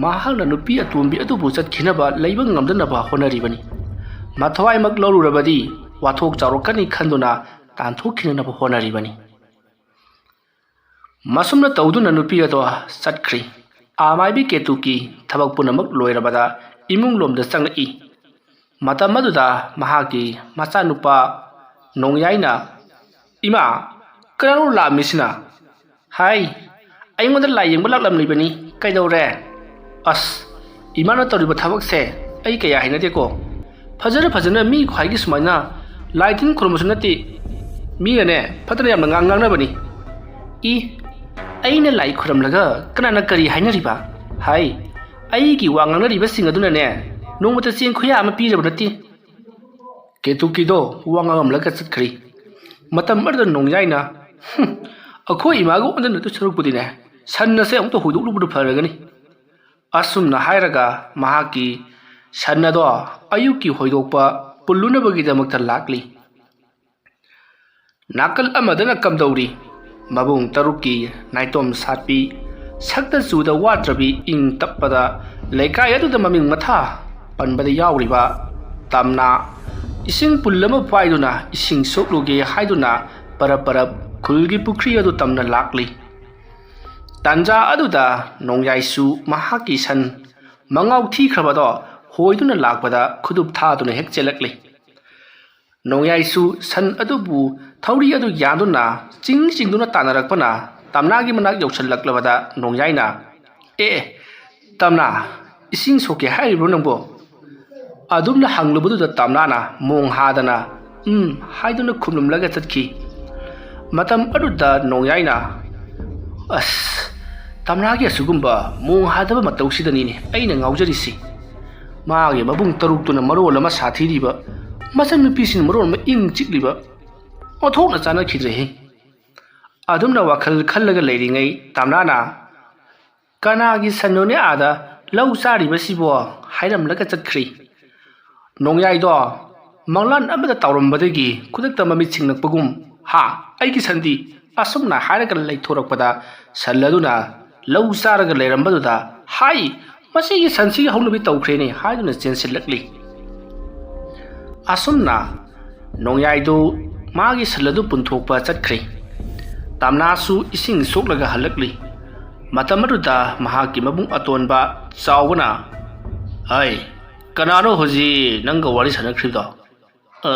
ꯃꯍꯥꯛꯅ ꯅꯨꯄꯤ ꯑꯇꯣꯝꯕꯤ ꯑꯗꯨꯕꯨ ꯆꯠꯈꯤꯅꯕ ꯂꯩꯕ ꯉꯝꯗꯅꯕ ꯍꯣꯠꯅꯔꯤꯕꯅꯤ꯫ ꯃꯊꯋꯥꯏꯃꯛ ꯂꯧꯔꯨꯔꯕꯗꯤ ꯋꯥꯊꯣꯛ ꯆꯥꯎꯔꯛꯀꯅꯤ ꯈꯟꯗꯨꯅ ꯇꯥꯟꯊꯣꯛꯈꯤꯅꯅꯕ ꯍꯣꯠꯅꯔꯤꯕꯅꯤ꯫ ꯃꯁꯨꯝꯅ ꯇꯧꯗꯨꯅ ꯅꯨꯄꯤ ꯑꯗꯣ ꯆꯠꯈ꯭ꯔꯤ꯫ ꯑꯥ ꯃꯥꯏꯕꯤ ꯀꯦꯇꯨꯀꯤ ꯊꯕꯛ ꯄꯨꯝꯅꯃꯛ ꯂꯣꯏꯔꯕꯗ ꯏꯃꯨꯡ ꯂꯣꯝꯗ ꯆꯪꯂꯛꯏ꯫ ꯃꯇꯝ ꯑꯗꯨꯗ ꯃꯍꯥꯛꯀꯤ ꯃꯆꯥꯅꯨꯄꯥ ꯅꯣꯡꯌꯥꯏꯅ, "ꯏꯃꯥ, ꯀꯅꯥꯅꯣ ꯂꯥꯛꯑꯝꯃꯤꯁꯤꯅ?" "ꯍꯥꯏ, ꯑꯩꯉꯣꯟꯗ ꯂꯥꯏ ꯌꯦꯡꯕ ꯂꯥꯛꯂꯝꯂꯤꯕꯅꯤ꯫ ꯀꯩꯗꯧꯔꯦ?" "ꯑꯁ, ꯏꯃꯥꯅ ꯇꯧꯔꯤꯕ ꯊꯕꯛꯁꯦ ꯑꯩ ꯀꯌꯥ ꯍꯩꯅꯗꯦꯀꯣ꯫ ꯐꯖꯅ ꯐꯖꯅ ꯃꯤ ꯈ꯭ꯋꯥꯏꯒꯤ ꯁꯨꯃꯥꯏꯅ ꯂꯥꯏ ꯇꯤꯟ ꯈꯨꯔꯨꯝꯕꯁꯨ ꯅꯠꯇꯦ꯫ ꯃꯤꯅꯅꯦ ꯐꯠꯇꯅ ꯌꯥꯝꯅ ꯉꯥꯡ ꯉꯥꯡꯅꯕꯅꯤ꯫" "ꯏ, ꯑꯩꯅ ꯂꯥꯏ ꯈꯨꯔꯝꯂꯒ ꯀꯅꯥꯅ ꯀꯔꯤ ꯍꯥꯏꯅꯔꯤꯕ?" "ꯍꯥꯏ, ꯑꯩꯒꯤ ꯋꯥ ꯉꯥꯡꯅꯔꯤꯕꯁꯤꯡ ꯑꯗꯨꯅꯅꯦ ꯅꯣꯡꯃꯇ ꯆꯦꯡ ꯈꯨꯌꯥ ꯑꯃ ꯄꯤꯔꯕ ꯅꯠꯇꯦ꯫" ꯀꯦꯇꯨꯀꯤꯗꯣ ꯋꯥ ꯉꯥꯡꯉꯝꯂꯒ ꯆꯠꯈ꯭ꯔꯤ꯫ ꯃꯇꯝ ꯑꯗꯨꯗ ꯅꯣꯡꯌꯥꯏꯅ, "ꯍꯨꯝ, ꯑꯩꯈꯣꯏ ꯏꯃꯥꯒ ꯑꯣꯟꯗꯅꯗꯨ ꯁꯔꯨꯛꯄꯨꯗꯤꯅꯦ, ꯁꯟ ꯑꯁꯦ ꯑꯃꯨꯛꯇ ꯍꯣꯏꯗꯣꯛꯂꯨꯕꯅ ꯐꯔꯒꯅꯤ꯫" ꯑꯁꯨꯝꯅ ꯍꯥꯏꯔꯒ ꯃꯍꯥꯛꯀꯤ ꯁꯟ ꯑꯗꯣ ꯑꯌꯨꯛꯀꯤ ꯍꯣꯏꯗꯣꯛꯄ ꯄꯨꯜꯂꯨꯅꯕꯒꯤꯗꯃꯛꯇ ꯂꯥꯛꯂꯤ꯫ ꯅꯥꯀꯜ ꯑꯃꯗꯅ ꯀꯝꯗꯧꯔꯤ? ꯃꯕꯨꯡ ꯇꯔꯨꯛꯀꯤ ꯅꯥꯏꯇꯣꯝ ꯁꯥꯠꯄꯤ, ꯁꯛꯇ ꯆꯨꯗ ꯋꯥꯠꯇ꯭ꯔꯕꯤ ꯏꯪ ꯇꯞꯄꯗ ꯂꯩꯀꯥꯏ ꯑꯗꯨꯗ ꯃꯃꯤꯡ ꯃꯊꯥ ꯄꯟꯕꯗ ꯌꯥꯎꯔꯤꯕ ꯇꯝꯅ ꯏꯁꯤꯡ ꯄꯨꯜ ꯑꯃ ꯄꯥꯏꯗꯨꯅ ꯏꯁꯤꯡ ꯁꯣꯛꯂꯨꯒꯦ ꯍꯥꯏꯗꯨꯅ ꯄꯔꯞ ꯄꯔꯞ ꯈꯨꯜꯒꯤ ꯄꯨꯈ꯭ꯔꯤ ꯑꯗꯨ ꯇꯝꯅ ꯂꯥꯛꯂꯤ꯫ ꯇꯥꯟꯖꯥ ꯑꯗꯨꯗ ꯅꯣꯡꯌꯥꯏꯁꯨ ꯃꯍꯥꯛꯀꯤ ꯁꯟ ꯃꯉꯥꯎ ꯊꯤꯈ꯭ꯔꯕꯗꯣ ꯍꯣꯏꯗꯨꯅ ꯂꯥꯛꯄꯗ ꯈꯨꯗꯨꯞ ꯊꯥꯗꯨꯅ ꯍꯦꯛ ꯆꯦꯜꯂꯛꯂꯤ꯫ ꯅꯣꯡꯌꯥꯏꯁꯨ ꯁꯟ ꯑꯗꯨꯕꯨ ꯊꯧꯔꯤ ꯑꯗꯨ ꯌꯥꯟꯗꯨꯅ ꯆꯤꯡ ꯆꯤꯡꯗꯨꯅ ꯇꯥꯟꯅꯔꯛꯄꯅ ꯇꯝꯅꯥꯒꯤ ꯃꯅꯥꯛ ꯌꯧꯁꯤꯜꯂꯛꯂꯕꯗ ꯅꯣꯡꯌꯥꯏꯅ, "ꯑꯦ, ꯑꯦ, ꯇꯝꯅꯥ, ꯏꯁꯤꯡ ꯁꯣꯛꯀꯦ ꯍꯥꯏꯔꯤꯕ꯭ꯔꯣ ꯅꯪꯕꯣ?" ꯑꯗꯨꯝꯅ ꯍꯪꯂꯨꯕꯗꯨꯗ ꯇꯝꯅꯥꯅ ꯃꯣꯡ ꯍꯥꯗꯅ "ꯎꯝ" ꯍꯥꯏꯗꯨꯅ ꯈꯨꯝꯂꯝꯂꯒ ꯆꯠꯈꯤ꯫ ꯃꯇꯝ ꯑꯗꯨꯗ ꯅꯣꯡꯌꯥꯏꯅ, "ꯑꯁ, ꯇꯝꯅꯥꯒꯤ ꯑꯁꯤꯒꯨꯝꯕ ꯃꯣꯡ ꯍꯥꯗꯕ ꯃꯇꯧꯁꯤꯗꯅꯤꯅꯦ ꯑꯩꯅ ꯉꯥꯎꯖꯔꯤꯁꯤ꯫ ꯃꯥꯒꯤ ꯃꯕꯨꯡ ꯇꯔꯨꯛꯇꯨꯅ ꯃꯔꯣꯜ ꯑꯃ ꯁꯥꯊꯤꯔꯤꯕ, ꯃꯆꯟꯅꯨꯄꯤꯁꯤꯅ ꯃꯔꯣꯜ ꯑꯃ ꯏꯪ ꯆꯤꯛꯂꯤꯕ, ꯑꯣꯟꯊꯣꯛꯅ ꯆꯥꯟꯅꯈꯤꯗ꯭ꯔꯦꯍꯦ꯫" ꯑꯗꯨꯝꯅ ꯋꯥꯈꯜ ꯈꯜꯂꯒ ꯂꯩꯔꯤꯉꯩ ꯇꯝꯅꯥꯅ, "ꯀꯅꯥꯒꯤ ꯁꯟꯅꯣꯅꯦ ꯑꯥꯗ ꯂꯧ ꯆꯥꯔꯤꯕꯁꯤꯕꯣ?" ꯍꯥꯏꯔꯝꯂꯒ ꯆꯠꯈ꯭ꯔꯤ꯫ ꯅꯣꯡꯌꯥꯏꯗꯣ ꯃꯪꯂꯥꯟ ꯑꯃꯗ ꯇꯥꯎꯔꯝꯕꯗꯒꯤ ꯈꯨꯗꯛꯇ ꯃꯃꯤꯠ ꯁꯤꯡꯂꯛꯄꯒꯨꯝ, "ꯍꯥ, ꯑꯩꯒꯤ ꯁꯟꯗꯤ?" ꯑꯁꯨꯝꯅ ꯍꯥꯏꯔꯒ ꯂꯩꯊꯣꯔꯛꯄꯗ ꯁꯟ ꯑꯗꯨꯅ ꯂꯧ ꯆꯥꯔꯒ ꯂꯩꯔꯝꯕꯗꯨꯗ, "ꯍꯥꯏ, ꯃꯁꯤꯒꯤ ꯁꯟꯁꯤꯒꯤ ꯍꯧꯅꯕꯤ ꯇꯧꯈ꯭ꯔꯦꯅꯦ" ꯍꯥꯏꯗꯨꯅ ꯆꯦꯟꯁꯤꯜꯂꯛꯂꯤ꯫ ꯑꯁꯨꯝꯅ ꯅꯣꯡꯌꯥꯏꯗꯨ ꯃꯥꯒꯤ ꯁꯟ ꯑꯗꯨ ꯄꯨꯟꯊꯣꯛꯄ ꯆꯠꯈ꯭ꯔꯦ꯫ ꯇꯥꯝꯅꯥꯁꯨ ꯏꯁꯤꯡ ꯁꯣꯛꯂꯒ ꯍꯜꯂꯛꯂꯤ꯫ ꯃꯇꯝ ꯑꯗꯨꯗ ꯃꯍꯥꯛꯀꯤ ꯃꯕꯨꯡ ꯑꯇꯣꯟꯕ ꯆꯥꯎꯕꯅ, "ꯑꯩ, ꯀꯅꯥꯅꯣ ꯍꯧꯖꯤꯛ ꯅꯪꯒ ꯋꯥꯔꯤ ꯁꯥꯟꯅꯈ꯭ꯔꯤꯕꯗꯣ?" "ꯑ,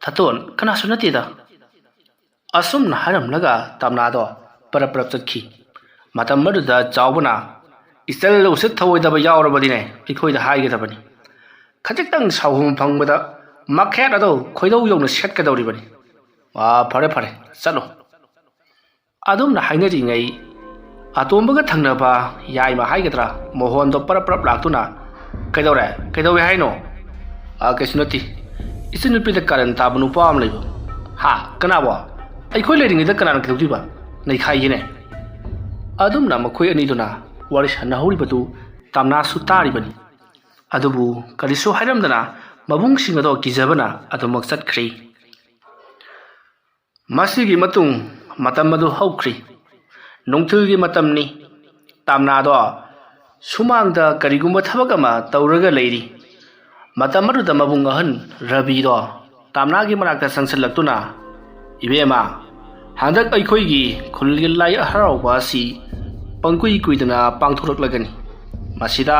ꯊꯥꯇꯣꯟ, ꯀꯅꯥꯁꯨ ꯅꯠꯇꯦꯗ꯫" ꯑꯁꯨꯝꯅ ꯍꯥꯏꯔꯝꯂꯒ ꯇꯥꯝꯅꯥꯗꯣ ꯄꯔꯞ ꯄꯔꯞ ꯆꯠꯈꯤ꯫ ꯃꯇꯝ ꯑꯗꯨꯗ ꯆꯥꯎꯕꯅ, "ꯏꯆꯜ ꯎꯁꯤꯠ ꯊꯑꯣꯏꯗꯕ ꯌꯥꯎꯔꯕꯗꯤꯅꯦ, ꯑꯩꯈꯣꯏꯗ ꯍꯥꯏꯒꯗꯕꯅꯤ꯫ ꯈꯖꯤꯛꯇꯪ ꯁꯥꯎꯍꯨꯝ ꯐꯪꯕꯗ ꯃꯈꯦꯠ ꯑꯗꯨ ꯈꯣꯏꯗꯧ ꯌꯧꯅ ꯁꯦꯠꯀꯗꯧꯔꯤꯕꯅꯤ꯫ ꯑꯥ, ꯐꯔꯦ, ꯐꯔꯦ, ꯆꯠꯂꯣ꯫" ꯑꯗꯨꯝꯅ ꯍꯥꯏꯅꯔꯤꯉꯩ, ꯑꯇꯣꯝꯕꯒ ꯊꯪꯅꯕ ꯌꯥꯏꯃ ꯍꯥꯏꯒꯗ꯭ꯔꯥ, ꯃꯣꯍꯣꯟꯗꯣ ꯄꯔꯞ ꯄꯔꯞ ꯂꯥꯛꯇꯨꯅ, "ꯀꯩꯗꯧꯔꯦ? ꯀꯩꯗꯧꯋꯦ ꯍꯥꯏꯅꯣ?" "ꯑꯥ, ꯀꯩꯁꯨ ꯅꯠꯇꯦ꯫ ꯏꯆꯟꯅꯨꯄꯤꯗ ꯀꯥꯔꯟ ꯇꯥꯕ ꯅꯨꯄꯥ ꯑꯃ ꯂꯩꯕ꯫" "ꯍꯥ? ꯀꯅꯥꯕꯣ? ꯑꯩꯈꯣꯏ ꯂꯩꯔꯤꯉꯩꯗ ꯀꯅꯥꯅ ꯀꯩꯗꯧꯗꯣꯏꯕ? ꯅꯩꯈꯥꯏꯒꯦꯅꯦ꯫" ꯑꯗꯨꯝꯅ ꯃꯈꯣꯏ ꯑꯅꯤꯗꯨꯅ ꯋꯥꯔꯤ ꯁꯥꯟꯅꯍꯧꯔꯤꯕꯗꯨ ꯇꯥꯝꯅꯥꯁꯨ ꯇꯥꯔꯤꯕꯅꯤ꯫ ꯑꯗꯨꯕꯨ ꯀꯔꯤꯁꯨ ꯍꯥꯏꯔꯝꯗꯅ ꯃꯕꯨꯡꯁꯤꯡ ꯑꯗꯣ ꯀꯤꯖꯕꯅ ꯑꯗꯨꯃꯛ ꯆꯠꯈ꯭ꯔꯦ꯫ ꯃꯁꯤꯒꯤ ꯃꯇꯨꯡ ꯃꯇꯝ ꯑꯗꯨ ꯍꯧꯈ꯭ꯔꯤ꯫ ꯅꯨꯡꯊꯤꯜꯒꯤ ꯃꯇꯝꯅꯤ꯫ ꯇꯥꯝꯅꯥꯗꯣ ꯁꯨꯃꯥꯡꯗ ꯀꯔꯤꯒꯨꯝꯕ ꯊꯕꯛ ꯑꯃ ꯇꯧꯔꯒ ꯂꯩꯔꯤ꯫ ꯃꯇꯝ ꯑꯗꯨꯗ ꯃꯕꯨꯡ ꯑꯍꯟ ꯔꯕꯤꯗꯣ ꯇꯥꯝꯅꯥꯒꯤ ꯃꯅꯥꯛꯇ ꯆꯪꯁꯤꯜꯂꯛꯇꯨꯅ, "ꯏꯕꯦꯝꯃ, ꯍꯟꯗꯛ ꯑꯩꯈꯣꯏꯒꯤ ꯈꯨꯜꯒꯤ ꯂꯥꯏ ꯍꯔꯥꯎꯕ ꯑꯁꯤ ꯄꯪꯀꯨꯏ ꯀꯨꯏꯗꯅ ꯄꯥꯡꯊꯣꯔꯛꯂꯒꯅꯤ꯫ ꯃꯁꯤꯗ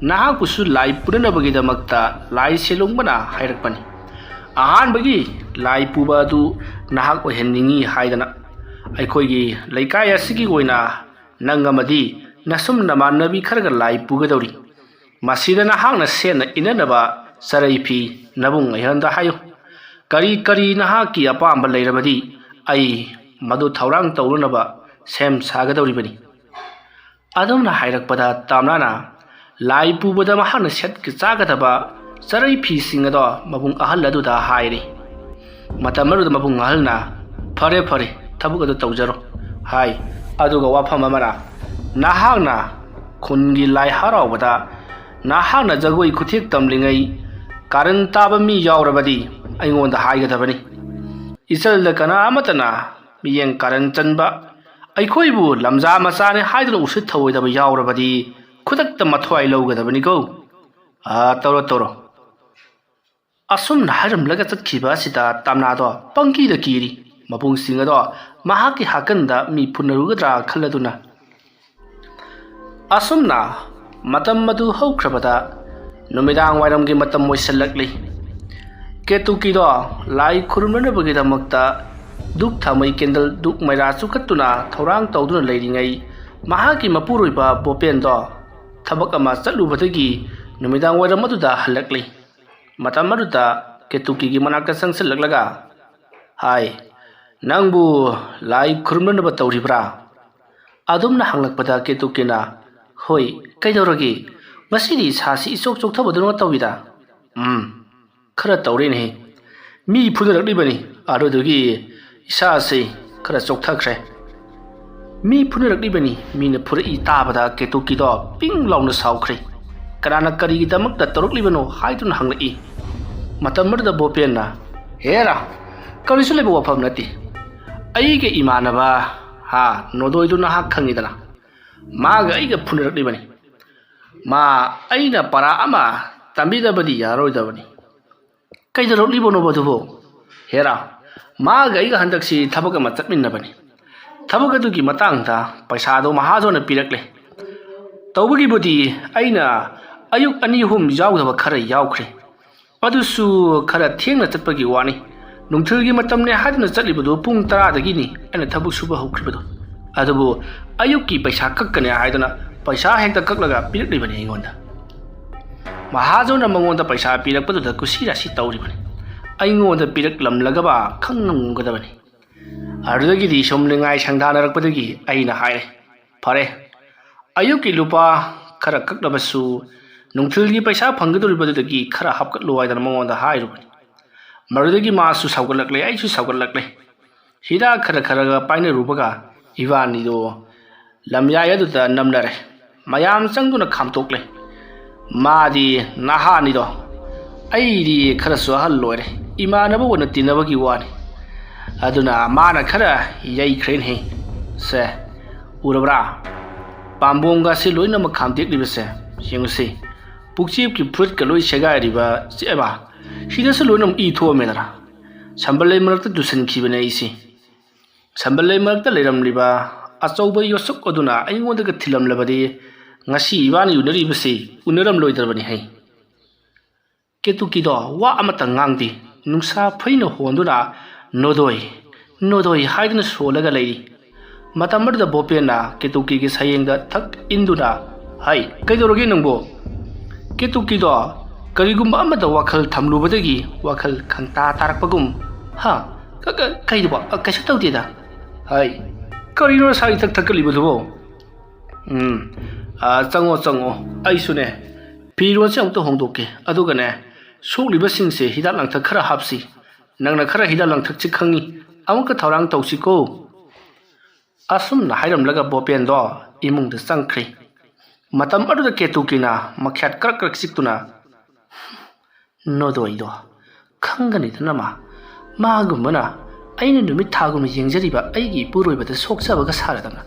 ꯅꯍꯥꯛꯄꯨꯁꯨ ꯂꯥꯏ ꯄꯨꯅꯅꯕꯒꯤꯗꯃꯛꯇ ꯂꯥꯏ ꯁꯦꯂꯣꯡꯕꯅ ꯍꯥꯏꯔꯛꯄꯅꯤ꯫ ꯑꯍꯥꯟꯕꯒꯤ ꯂꯥꯏ ꯄꯨꯕ ꯑꯗꯨ ꯅꯍꯥꯛ ꯑꯣꯏꯍꯟꯅꯤꯡꯏ ꯍꯥꯏꯗꯅ ꯑꯩꯈꯣꯏꯒꯤ ꯂꯩꯀꯥꯏ ꯑꯁꯤꯒꯤ ꯑꯣꯏꯅ ꯅꯪ ꯑꯃꯗꯤ ꯅꯁꯨꯝ ꯅꯃꯥꯟꯅꯕꯤ ꯈꯔꯒ ꯂꯥꯏ ꯄꯨꯒꯗꯧꯔꯤ꯫ ꯃꯁꯤꯗ ꯅꯍꯥꯛꯅ ꯁꯦꯠꯅ ꯏꯅꯅꯕ ꯆꯔꯩ ꯐꯤ ꯅꯕꯨꯡ ꯑꯍꯟꯗ ꯍꯥꯏꯌꯨ꯫ ꯀꯔꯤ ꯀꯔꯤ ꯅꯍꯥꯛꯀꯤ ꯑꯄꯥꯝꯕ ꯂꯩꯔꯕꯗꯤ ꯑꯩ ꯃꯗꯨ ꯊꯧꯔꯥꯡ ꯇꯧꯅꯅꯕ ꯁꯦꯝ ꯁꯥꯒꯗꯧꯔꯤꯕꯅꯤ꯫" ꯑꯗꯨꯝꯅ ꯍꯥꯏꯔꯛꯄꯗ ꯇꯥꯝꯅꯥꯅ ꯂꯥꯏ ꯄꯨꯕꯗ ꯃꯍꯥꯛꯅ ꯁꯦꯠꯀ ꯆꯥꯒꯗꯕ ꯆꯔꯩ ꯐꯤꯁꯤꯡ ꯑꯗꯣ ꯃꯕꯨꯡ ꯑꯍꯜ ꯑꯗꯨꯗ ꯍꯥꯏꯔꯤ꯫ ꯃꯇꯝ ꯑꯗꯨꯗ ꯃꯕꯨꯡ ꯑꯍꯜꯅ, "ꯐꯔꯦ, ꯐꯔꯦ, ꯊꯕꯛ ꯑꯗꯨ ꯇꯧꯖꯔꯣ" ꯍꯥꯏ꯫ ꯑꯗꯨꯒ ꯋꯥꯐꯝ ꯑꯃꯅ, "ꯅꯍꯥꯛꯅ ꯈꯨꯟꯒꯤ ꯂꯥꯏ ꯍꯔꯥꯎꯕꯗ ꯅꯍꯥꯛꯅ ꯖꯒꯣꯏ ꯈꯨꯊꯦꯛ ꯇꯝꯂꯤꯉꯩ ꯀꯥꯔꯟ ꯇꯥꯕ ꯃꯤ ꯌꯥꯎꯔꯕꯗꯤ ꯑꯩꯉꯣꯟꯗ ꯍꯥꯏꯒꯗꯕꯅꯤ꯫ ꯏꯆꯜꯗ ꯀꯅꯥ ꯑꯃꯠꯇꯅ ꯃꯤꯠꯌꯦꯡ ꯀꯥꯔꯟ ꯆꯟꯕ, ꯑꯩꯈꯣꯏꯕꯨ ꯂꯝꯖꯥ ꯃꯆꯥꯅꯤ ꯍꯥꯏꯗꯨꯅ ꯎꯁꯤꯠ ꯊꯑꯣꯏꯗꯕ ꯌꯥꯎꯔꯕꯗꯤ ꯈꯨꯗꯛꯇ ꯃꯊ꯭ꯋꯥꯏ ꯂꯧꯒꯗꯕꯅꯤꯀꯣ꯫ ꯑꯥ, ꯇꯧꯔꯣ, ꯇꯧꯔꯣ꯫" ꯑꯁꯨꯝꯅ ꯍꯥꯏꯔꯝꯂꯒ ꯆꯠꯈꯤꯕ ꯑꯁꯤꯗ ꯇꯝꯅꯥꯗꯣ ꯄꯪꯀꯤꯗ ꯀꯤꯔꯤ꯫ ꯃꯕꯨꯡꯁꯤꯡ ꯑꯗꯣ ꯃꯍꯥꯛꯀꯤ ꯍꯥꯀꯟꯗ ꯃꯤ ꯐꯨꯅꯔꯨꯒꯗ꯭ꯔꯥ ꯈꯜꯂꯗꯨꯅ꯫ ꯑꯁꯨꯝꯅ ꯃꯇꯝ ꯑꯗꯨ ꯍꯧꯈ꯭ꯔꯕꯗ ꯅꯨꯃꯤꯗꯥꯡ ꯋꯥꯏꯔꯝꯒꯤ ꯃꯇꯝ ꯑꯣꯏꯁꯤꯜꯂꯛꯂꯤ꯫ ꯀꯦꯇꯨꯀꯤꯗꯣ ꯂꯥꯏ ꯈꯨꯔꯨꯝꯅꯅꯕꯒꯤꯗꯃꯛꯇ ꯙꯨꯞ ꯊꯥꯎꯃꯩ ꯀꯦꯟꯗꯜ ꯙꯨꯞ ꯃꯩꯔꯥ ꯆꯨꯈꯠꯇꯨꯅ ꯊꯧꯔꯥꯡ ꯇꯧꯗꯨꯅ ꯂꯩꯔꯤꯉꯩ, ꯃꯍꯥꯛꯀꯤ ꯃꯄꯨꯔꯣꯏꯕ ꯕꯣꯄꯦꯟꯗꯣ ꯊꯕꯛ ꯑꯃ ꯆꯠꯂꯨꯕꯗꯒꯤ ꯅꯨꯃꯤꯗꯥꯡ ꯋꯥꯏꯔꯝ ꯑꯗꯨꯗ ꯍꯜꯂꯛꯂꯤ꯫ ꯃꯇꯝ ꯑꯗꯨꯗ ꯀꯦꯇꯨꯀꯤꯒꯤ ꯃꯅꯥꯛꯇ ꯆꯪꯁꯤꯜꯂꯛꯂꯒ ꯍꯥꯏ, "ꯅꯪꯕꯨ ꯂꯥꯏ ꯈꯨꯔꯨꯝꯅꯅꯕ ꯇꯧꯔꯤꯕ꯭ꯔꯥ?" ꯑꯗꯨꯝꯅ ꯍꯪꯂꯛꯄꯗ ꯀꯦꯇꯨꯀꯤꯅ, "ꯍꯣꯏ, ꯀꯩꯗꯧꯔꯒꯦ? ꯉꯁꯤꯗꯤ ꯏꯁꯥꯁꯤ ꯏꯆꯣꯛ ꯆꯣꯛꯊꯕꯗꯧꯅ ꯇꯧꯏꯗ꯫" "ꯎꯝ, ꯈꯔ ꯇꯧꯔꯦꯅꯦꯍꯦ꯫ ꯃꯤ ꯐꯨꯅꯔꯛꯂꯤꯕꯅꯤ, ꯑꯗꯨꯗꯨꯒꯤ ꯏꯁꯥꯁꯤ ꯈꯔ ꯆꯣꯛꯊꯈ꯭ꯔꯦ꯫" ꯃꯤ ꯐꯨꯅꯔꯛꯂꯤꯕꯅꯤ, ꯃꯤꯅ ꯐꯨꯔꯛꯏ ꯇꯥꯕꯗ ꯀꯦꯇꯨꯀꯤꯗꯣ ꯄꯤꯡ ꯂꯥꯎꯅ ꯁꯥꯎꯈ꯭ꯔꯦ꯫ "ꯀꯅꯥꯅ ꯀꯔꯤꯒꯤꯗꯃꯛꯇ ꯇꯧꯔꯛꯂꯤꯕꯅꯣ?" ꯍꯥꯏꯗꯨꯅ ꯍꯪꯂꯛꯏ꯫ ꯃꯇꯝ ꯑꯗꯨꯗ ꯕꯣꯄꯦꯟꯅ, "ꯍꯦꯔꯥ, ꯀꯔꯤꯁꯨ ꯂꯩꯕ ꯋꯥꯐꯝ ꯅꯠꯇꯦ꯫ ꯑꯩꯒ ꯏꯃꯥꯟꯅꯕ, ꯍꯥ, ꯅꯣꯗꯣꯏꯗꯨ ꯅꯍꯥꯛ ꯈꯪꯉꯤꯗꯅ, ꯃꯥꯒ ꯑꯩꯒ ꯐꯨꯅꯔꯛꯂꯤꯕꯅꯤ꯫ ꯃꯥ ꯑꯩꯅ ꯄꯔꯥ ꯑꯃ ꯇꯝꯕꯤꯗꯕꯗꯤ ꯌꯥꯔꯣꯏꯗꯕꯅꯤ꯫" "ꯀꯩꯗꯧꯔꯛꯂꯤꯕꯅꯣꯕ ꯑꯗꯨꯕꯨ?" "ꯍꯦꯔꯥ, ꯃꯥꯒ ꯑꯩꯒ ꯍꯟꯗꯛꯁꯤ ꯊꯕꯛ ꯑꯃ ꯆꯠꯃꯤꯟꯅꯕꯅꯤ꯫ ꯊꯕꯛ ꯑꯗꯨꯒꯤ ꯃꯇꯥꯡꯗ ꯄꯩꯁꯥꯗꯣ ꯃꯍꯥꯖꯣꯟꯅ ꯄꯤꯔꯛꯂꯦ꯫ ꯇꯧꯕꯒꯤꯕꯨꯗꯤ ꯑꯩꯅ ꯑꯌꯨꯛ ꯑꯅꯤ ꯑꯍꯨꯝ ꯌꯥꯎꯗꯕ ꯈꯔ ꯌꯥꯎꯈ꯭ꯔꯦ꯫ ꯑꯗꯨꯁꯨ ꯈꯔ ꯊꯦꯡꯅ ꯆꯠꯄꯒꯤ ꯋꯥꯅꯤ꯫ ꯅꯨꯡꯊꯤꯜꯒꯤ ꯃꯇꯝꯅꯦ ꯍꯥꯏꯗꯨꯅ ꯆꯠꯂꯤꯕꯗꯨ ꯄꯨꯡ ꯇꯔꯥꯗꯒꯤꯅꯤ ꯑꯩꯅ ꯊꯕꯛ ꯁꯨꯕ ꯍꯧꯈ꯭ꯔꯤꯕꯗꯨ꯫ ꯑꯗꯨꯕꯨ ꯑꯌꯨꯛꯀꯤ ꯄꯩꯁꯥ ꯀꯛꯀꯅꯤ ꯍꯥꯏꯗꯨꯅ ꯄꯩꯁꯥ ꯍꯦꯛꯇ ꯀꯛꯂꯒ ꯄꯤꯔꯛꯂꯤꯕꯅꯤ ꯑꯩꯉꯣꯟꯗ꯫ ꯃꯍꯥꯖꯣꯟꯅ ꯃꯉꯣꯟꯗ ꯄꯩꯁꯥ ꯄꯤꯔꯛꯄꯗꯨꯗ ꯀꯨꯁꯤ ꯔꯥꯁꯤ ꯇꯧꯔꯤꯕꯅꯤ꯫ ꯑꯩꯉꯣꯟꯗ ꯄꯤꯔꯛꯂꯝꯂꯒꯕ ꯈꯪꯉꯝꯒꯗꯕꯅꯤ꯫" ꯑꯗꯨꯗꯒꯤꯗꯤ ꯁꯨꯝ ꯅꯤꯡꯉꯥꯏ ꯁꯪꯗꯥꯅꯔꯛꯄꯗꯒꯤ ꯑꯩꯅ ꯍꯥꯏꯔꯦ, "ꯐꯔꯦ, ꯑꯌꯨꯛꯀꯤ ꯂꯨꯄꯥ ꯈꯔ ꯀꯛꯂꯕꯁꯨ ꯅꯨꯡꯊꯤꯜꯒꯤ ꯄꯩꯁꯥ ꯐꯪꯒꯗꯧꯔꯤꯕꯗꯨꯗꯒꯤ ꯈꯔ ꯍꯥꯞꯀꯠꯂꯨ" ꯍꯥꯏꯗꯅ ꯃꯉꯣꯟꯗ ꯍꯥꯏꯔꯨꯕꯅꯤ꯫ ꯃꯗꯨꯗꯒꯤ ꯃꯥꯁꯨ ꯁꯥꯎꯒꯠꯂꯛꯂꯦ, ꯑꯩꯁꯨ ꯁꯥꯎꯒꯠꯂꯛꯂꯦ꯫ ꯍꯤꯗꯥꯛ ꯈꯔ ꯈꯔꯒ ꯄꯥꯏꯅꯔꯨꯕꯒ ꯏꯕꯥꯅꯤꯗꯣ ꯂꯝꯌꯥꯏ ꯑꯗꯨꯗ ꯅꯝꯅꯔꯦ꯫ ꯃꯌꯥꯝ ꯆꯪꯗꯨꯅ ꯈꯥꯝꯇꯣꯛꯂꯦ꯫ ꯃꯥꯗꯤ ꯅꯍꯥꯅꯤꯗꯣ, ꯑꯩꯗꯤ ꯈꯔꯁꯨ ꯑꯍꯜ ꯑꯣꯏꯔꯦ, ꯏꯃꯥꯟꯅꯕ ꯑꯣꯏꯅ ꯇꯤꯟꯅꯕꯒꯤ ꯋꯥꯅꯤ꯫ ꯑꯗꯨꯅ ꯃꯥꯅ ꯈꯔ ꯌꯩꯈ꯭ꯔꯦꯅꯦꯍꯦ꯫ ꯁꯦ, ꯎꯔꯕ꯭ꯔꯥ? ꯄꯥꯝꯕꯣꯝꯒꯁꯤ ꯂꯣꯏꯅꯃꯛ ꯈꯥꯝꯇꯦꯛꯂꯤꯕꯁꯦ ꯌꯦꯡꯉꯨꯁꯤ꯫ ꯄꯨꯛꯆꯦꯞꯀꯤ ꯐꯨꯔꯤꯠꯀ ꯂꯣꯏ ꯁꯦꯒꯥꯏꯔꯤꯕ, ꯆꯦ-, ꯑꯦꯕ, ꯁꯤꯗꯁꯨ ꯂꯣꯏꯅꯃꯛ ꯏ ꯊꯣꯛꯑꯝꯃꯦꯗꯅ꯫ ꯁꯝꯕꯜ ꯂꯩ ꯃꯔꯛꯇ ꯇꯨꯁꯟꯈꯤꯕꯅꯦ ꯑꯩꯁꯦ꯫ ꯁꯝꯕꯜ ꯂꯩ ꯃꯔꯛꯇ ꯂꯩꯔꯝꯂꯤꯕ ꯑꯆꯧꯕ ꯌꯣꯠꯁꯛ ꯑꯗꯨꯅ ꯑꯩꯉꯣꯟꯗꯒ ꯊꯤꯜꯂꯝꯂꯕꯗꯤ ꯉꯁꯤ ꯏꯕꯥꯅꯤ ꯎꯅꯔꯤꯕꯁꯤ ꯎꯅꯔꯝꯂꯣꯏꯗ꯭ꯔꯕꯅꯤ ꯍꯩ꯫ ꯀꯦꯇꯨꯀꯤꯗꯣ ꯋꯥ ꯑꯃꯇ ꯉꯥꯡꯗꯦ꯫ ꯅꯨꯡꯁꯥ ꯐꯩꯅ ꯍꯣꯟꯗꯨꯅ "ꯅꯣꯗꯣꯏ, ꯅꯣꯗꯣꯏ" ꯍꯥꯏꯗꯨꯅ ꯁꯣꯜꯂꯒ ꯂꯩꯔꯤ꯫ ꯃꯇꯝ ꯑꯗꯨꯗ ꯕꯣꯄꯦꯟꯅ ꯀꯦꯇꯨꯀꯤꯒꯤ ꯁꯌꯦꯡꯗ ꯊꯛ ꯏꯟꯗꯨꯅ, "ꯍꯩ, ꯀꯩꯗꯧꯔꯒꯦ ꯅꯪꯕꯨ?" ꯀꯦꯇꯨꯀꯤꯗꯣ ꯀꯔꯤꯒꯨꯝꯕ ꯑꯃꯗ ꯋꯥꯈꯜ ꯊꯝꯂꯨꯕꯗꯒꯤ ꯋꯥꯈꯜ ꯈꯪꯇꯥ ꯇꯥꯔꯛꯄꯒꯨꯝ, "ꯍꯥ? ꯀ-, ꯀ-, ꯀꯩꯗꯧꯕ? ꯑ, ꯀꯩꯁꯨ ꯇꯧꯗꯦꯗ꯫ ꯍꯩ, ꯀꯔꯤꯅꯣ ꯅꯁꯥ ꯏꯊꯛ ꯊꯛꯀꯠꯂꯤꯕꯗꯨꯕꯣ? ꯎꯝ, ꯑ, ꯆꯪꯉꯣ, ꯆꯪꯉꯣ꯫ ꯑꯩꯁꯨꯅꯦ, ꯐꯤꯔꯣꯜꯁꯦ ꯑꯃꯨꯛꯇ ꯍꯣꯡꯗꯣꯛꯀꯦ꯫ ꯑꯗꯨꯒꯅꯦ, ꯁꯣꯛꯂꯤꯕꯁꯤꯡꯁꯦ ꯍꯤꯗꯥꯛ ꯂꯥꯡꯊꯛ ꯈꯔ ꯍꯥꯞꯁꯤ꯫ ꯅꯪꯅ ꯈꯔ ꯍꯤꯗꯥꯛ ꯂꯥꯡꯊꯛꯁꯤ ꯈꯪꯉꯤ꯫ ꯑꯃꯨꯛꯀ ꯊꯧꯔꯥꯡ ꯇꯧꯁꯤꯀꯣ꯫" ꯑꯁꯨꯝꯅ ꯍꯥꯏꯔꯝꯂꯒ ꯕꯣꯄꯦꯟꯗꯣ ꯏꯃꯨꯡꯗ ꯆꯪꯈ꯭ꯔꯦ꯫ ꯃꯇꯝ ꯑꯗꯨꯗ ꯀꯦꯇꯨꯀꯤꯅ ꯃꯈ꯭ꯌꯥꯠ ꯀ꯭ꯔꯛ ꯀ꯭ꯔꯛ ꯆꯤꯛꯇꯨꯅ, "ꯅꯣꯗꯣꯏꯗꯣ ꯈꯪꯒꯅꯤꯗꯅ ꯃꯥ꯫ ꯃꯥꯒꯨꯝꯕꯅ ꯑꯩꯅ ꯅꯨꯃꯤꯠ ꯊꯥꯒꯨꯝꯅ ꯌꯦꯡꯖꯔꯤꯕ ꯑꯩꯒꯤ ꯏꯄꯨꯔꯣꯏꯕꯗ ꯁꯣꯛꯆꯕꯒ ꯁꯥꯔꯗꯅ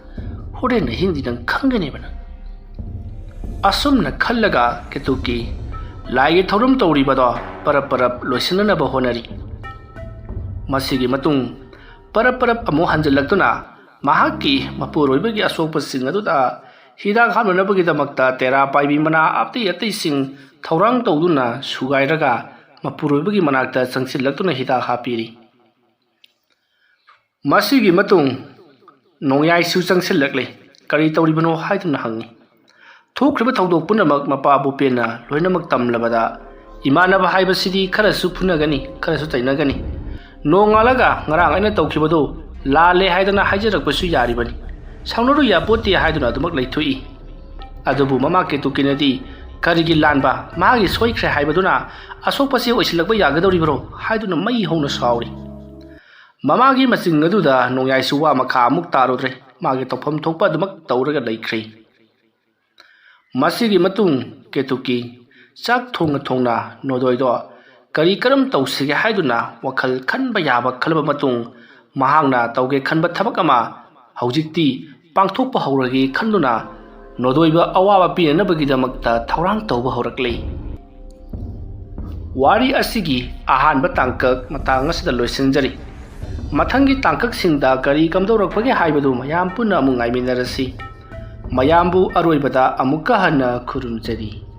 ꯍꯣꯔꯦꯟ ꯑꯍꯤꯡꯗꯤ ꯅꯪ ꯈꯪꯒꯅꯦꯕ ꯅꯪ꯫" ꯑꯁꯨꯝꯅ ꯈꯜꯂꯒ ꯀꯦꯇꯨꯀꯤ ꯂꯥꯏꯒꯤ ꯊꯧꯔꯝ ꯇꯧꯔꯤꯕꯗꯣ ꯄꯔꯞ ꯄꯔꯞ ꯂꯣꯏꯁꯤꯟꯅꯅꯕ ꯍꯣꯠꯅꯔꯤ꯫ ꯃꯁꯤꯒꯤ ꯃꯇꯨꯡ ꯄꯔꯞ ꯄꯔꯞ ꯑꯃꯨꯛ ꯍꯟꯖꯤꯜꯂꯛꯇꯨꯅ ꯃꯍꯥꯛꯀꯤ ꯃꯄꯨꯔꯣꯏꯕꯒꯤ ꯑꯁꯣꯛꯄꯁꯤꯡ ꯑꯗꯨꯗ ꯍꯤꯗꯥꯛ ꯍꯥꯞꯅꯅꯕꯒꯤꯗꯃꯛꯇ ꯇꯦꯔꯥ ꯄꯥꯏꯕꯤ ꯃꯅꯥ ꯑꯇꯩ ꯑꯇꯩꯁꯤꯡ ꯊꯧꯔꯥꯡ ꯇꯧꯗꯨꯅ ꯁꯨꯒꯥꯏꯔꯒ ꯃꯄꯨꯔꯣꯏꯕꯒꯤ ꯃꯅꯥꯛꯇ ꯆꯪꯁꯤꯜꯂꯛꯇꯨꯅ ꯍꯤꯗꯥꯛ ꯍꯥꯞꯄꯤꯔꯤ꯫ ꯃꯁꯤꯒꯤ ꯃꯇꯨꯡ ꯅꯣꯡꯌꯥꯏꯁꯨ ꯆꯪꯁꯤꯜꯂꯛꯂꯦ꯫ ꯀꯔꯤ ꯇꯧꯔꯤꯕꯅꯣ ꯍꯥꯏꯗꯨꯅ ꯍꯪꯉꯤ꯫ ꯊꯣꯛꯈ꯭ꯔꯤꯕ ꯊꯧꯗꯣꯛ ꯄꯨꯝꯅꯃꯛ ꯃꯄꯥ ꯕꯨꯄꯦꯟꯅ ꯂꯣꯏꯅꯃꯛ ꯇꯝꯂꯕꯗ, ꯏꯃꯥꯟꯅꯕ ꯍꯥꯏꯕꯁꯤꯗꯤ ꯈꯔꯁꯨ ꯐꯨꯅꯒꯅꯤ, ꯈꯔꯁꯨ ꯆꯩꯅꯒꯅꯤ꯫ ꯅꯣꯡꯉꯥꯜꯂꯒ ꯉꯔꯥꯡ ꯑꯩꯅ ꯇꯧꯈꯤꯕꯗꯨ ꯂꯥꯜꯂꯦ ꯍꯥꯏꯗꯅ ꯍꯥꯏꯖꯔꯛꯄꯁꯨ ꯌꯥꯔꯤꯕꯅꯤ꯫ ꯁꯥꯎꯅꯔꯨ ꯌꯥꯄꯣꯠꯇꯦ ꯍꯥꯏꯗꯨꯅ ꯑꯗꯨꯃꯛ ꯂꯩꯊꯣꯛꯏ꯫ ꯑꯗꯨꯕꯨ ꯃꯃꯥ ꯀꯦꯇꯨꯀꯤꯅꯗꯤ ꯀꯔꯤꯒꯤ ꯂꯥꯟꯕ, ꯃꯥꯒꯤ ꯁꯣꯏꯈ꯭ꯔꯦ ꯍꯥꯏꯕꯗꯨꯅ ꯑꯁꯣꯛꯄꯁꯤ ꯑꯣꯏꯁꯤꯜꯂꯛꯄ ꯌꯥꯒꯗꯧꯔꯤꯕ꯭ꯔꯣ ꯍꯥꯏꯗꯨꯅ ꯃꯩ ꯍꯧꯅ ꯁꯥꯎꯔꯤ꯫ ꯃꯃꯥꯒꯤ ꯃꯆꯤꯡ ꯑꯗꯨꯗ ꯅꯣꯡꯌꯥꯏꯁꯨ ꯋꯥ ꯃꯈꯥ ꯑꯃꯨꯛ ꯇꯥꯔꯨꯗ꯭ꯔꯦ꯫ ꯃꯥꯒꯤ ꯇꯧꯐꯝ ꯊꯣꯛꯄ ꯑꯗꯨꯃꯛ ꯇꯧꯔꯒ ꯂꯩꯈ꯭ꯔꯦ꯫ ꯃꯁꯤꯒꯤ ꯃꯇꯨꯡ ꯀꯦꯇꯨꯀꯤ ꯆꯥꯛ ꯊꯣꯡꯅ ꯊꯣꯡꯅ ꯅꯣꯗꯣꯏꯗꯣ ꯀꯔꯤ ꯀꯔꯝ ꯇꯧꯁꯤꯒꯦ ꯍꯥꯏꯗꯨꯅ ꯋꯥꯈꯜ ꯈꯟꯕ ꯌꯥꯕ ꯈꯜꯂꯕ ꯃꯇꯨꯡ, ꯃꯍꯥꯛꯅ ꯇꯧꯒꯦ ꯈꯟꯕ ꯊꯕꯛ ꯑꯃ ꯍꯧꯖꯤꯛꯇꯤ ꯄꯥꯡꯊꯣꯛꯄ ꯍꯧꯔꯒꯦ ꯈꯟꯗꯨꯅ ꯅꯣꯗꯣꯏꯕ ꯑꯋꯥꯕ ꯄꯤꯅꯅꯕꯒꯤꯗꯃꯛꯇ ꯊꯧꯔꯥꯡ ꯇꯧꯕ ꯍꯧꯔꯛꯂꯦ꯫ ꯋꯥꯔꯤ ꯑꯁꯤꯒꯤ ꯑꯍꯥꯟꯕ ꯇꯥꯡꯀꯛ ꯃꯇꯥꯡ ꯑꯁꯤꯗ ꯂꯣꯏꯁꯤꯟꯖꯔꯤ꯫ ꯃꯊꯪꯒꯤ ꯇꯥꯡꯀꯛꯁꯤꯡꯗ ꯀꯔꯤ ꯀꯝꯗꯧꯔꯛꯄꯒꯦ ꯍꯥꯏꯕꯗꯨ ꯃꯌꯥꯝ ꯄꯨꯟꯅ ꯑꯃꯨꯛ ꯉꯥꯏꯃꯤꯟꯅꯔꯁꯤ꯫ ꯃꯌꯥꯝꯕꯨ ꯑꯔꯣꯏꯕꯗ ꯑꯃꯨꯛꯀ ꯍꯟꯅ ꯈꯨꯔꯨꯝꯖꯔꯤ꯫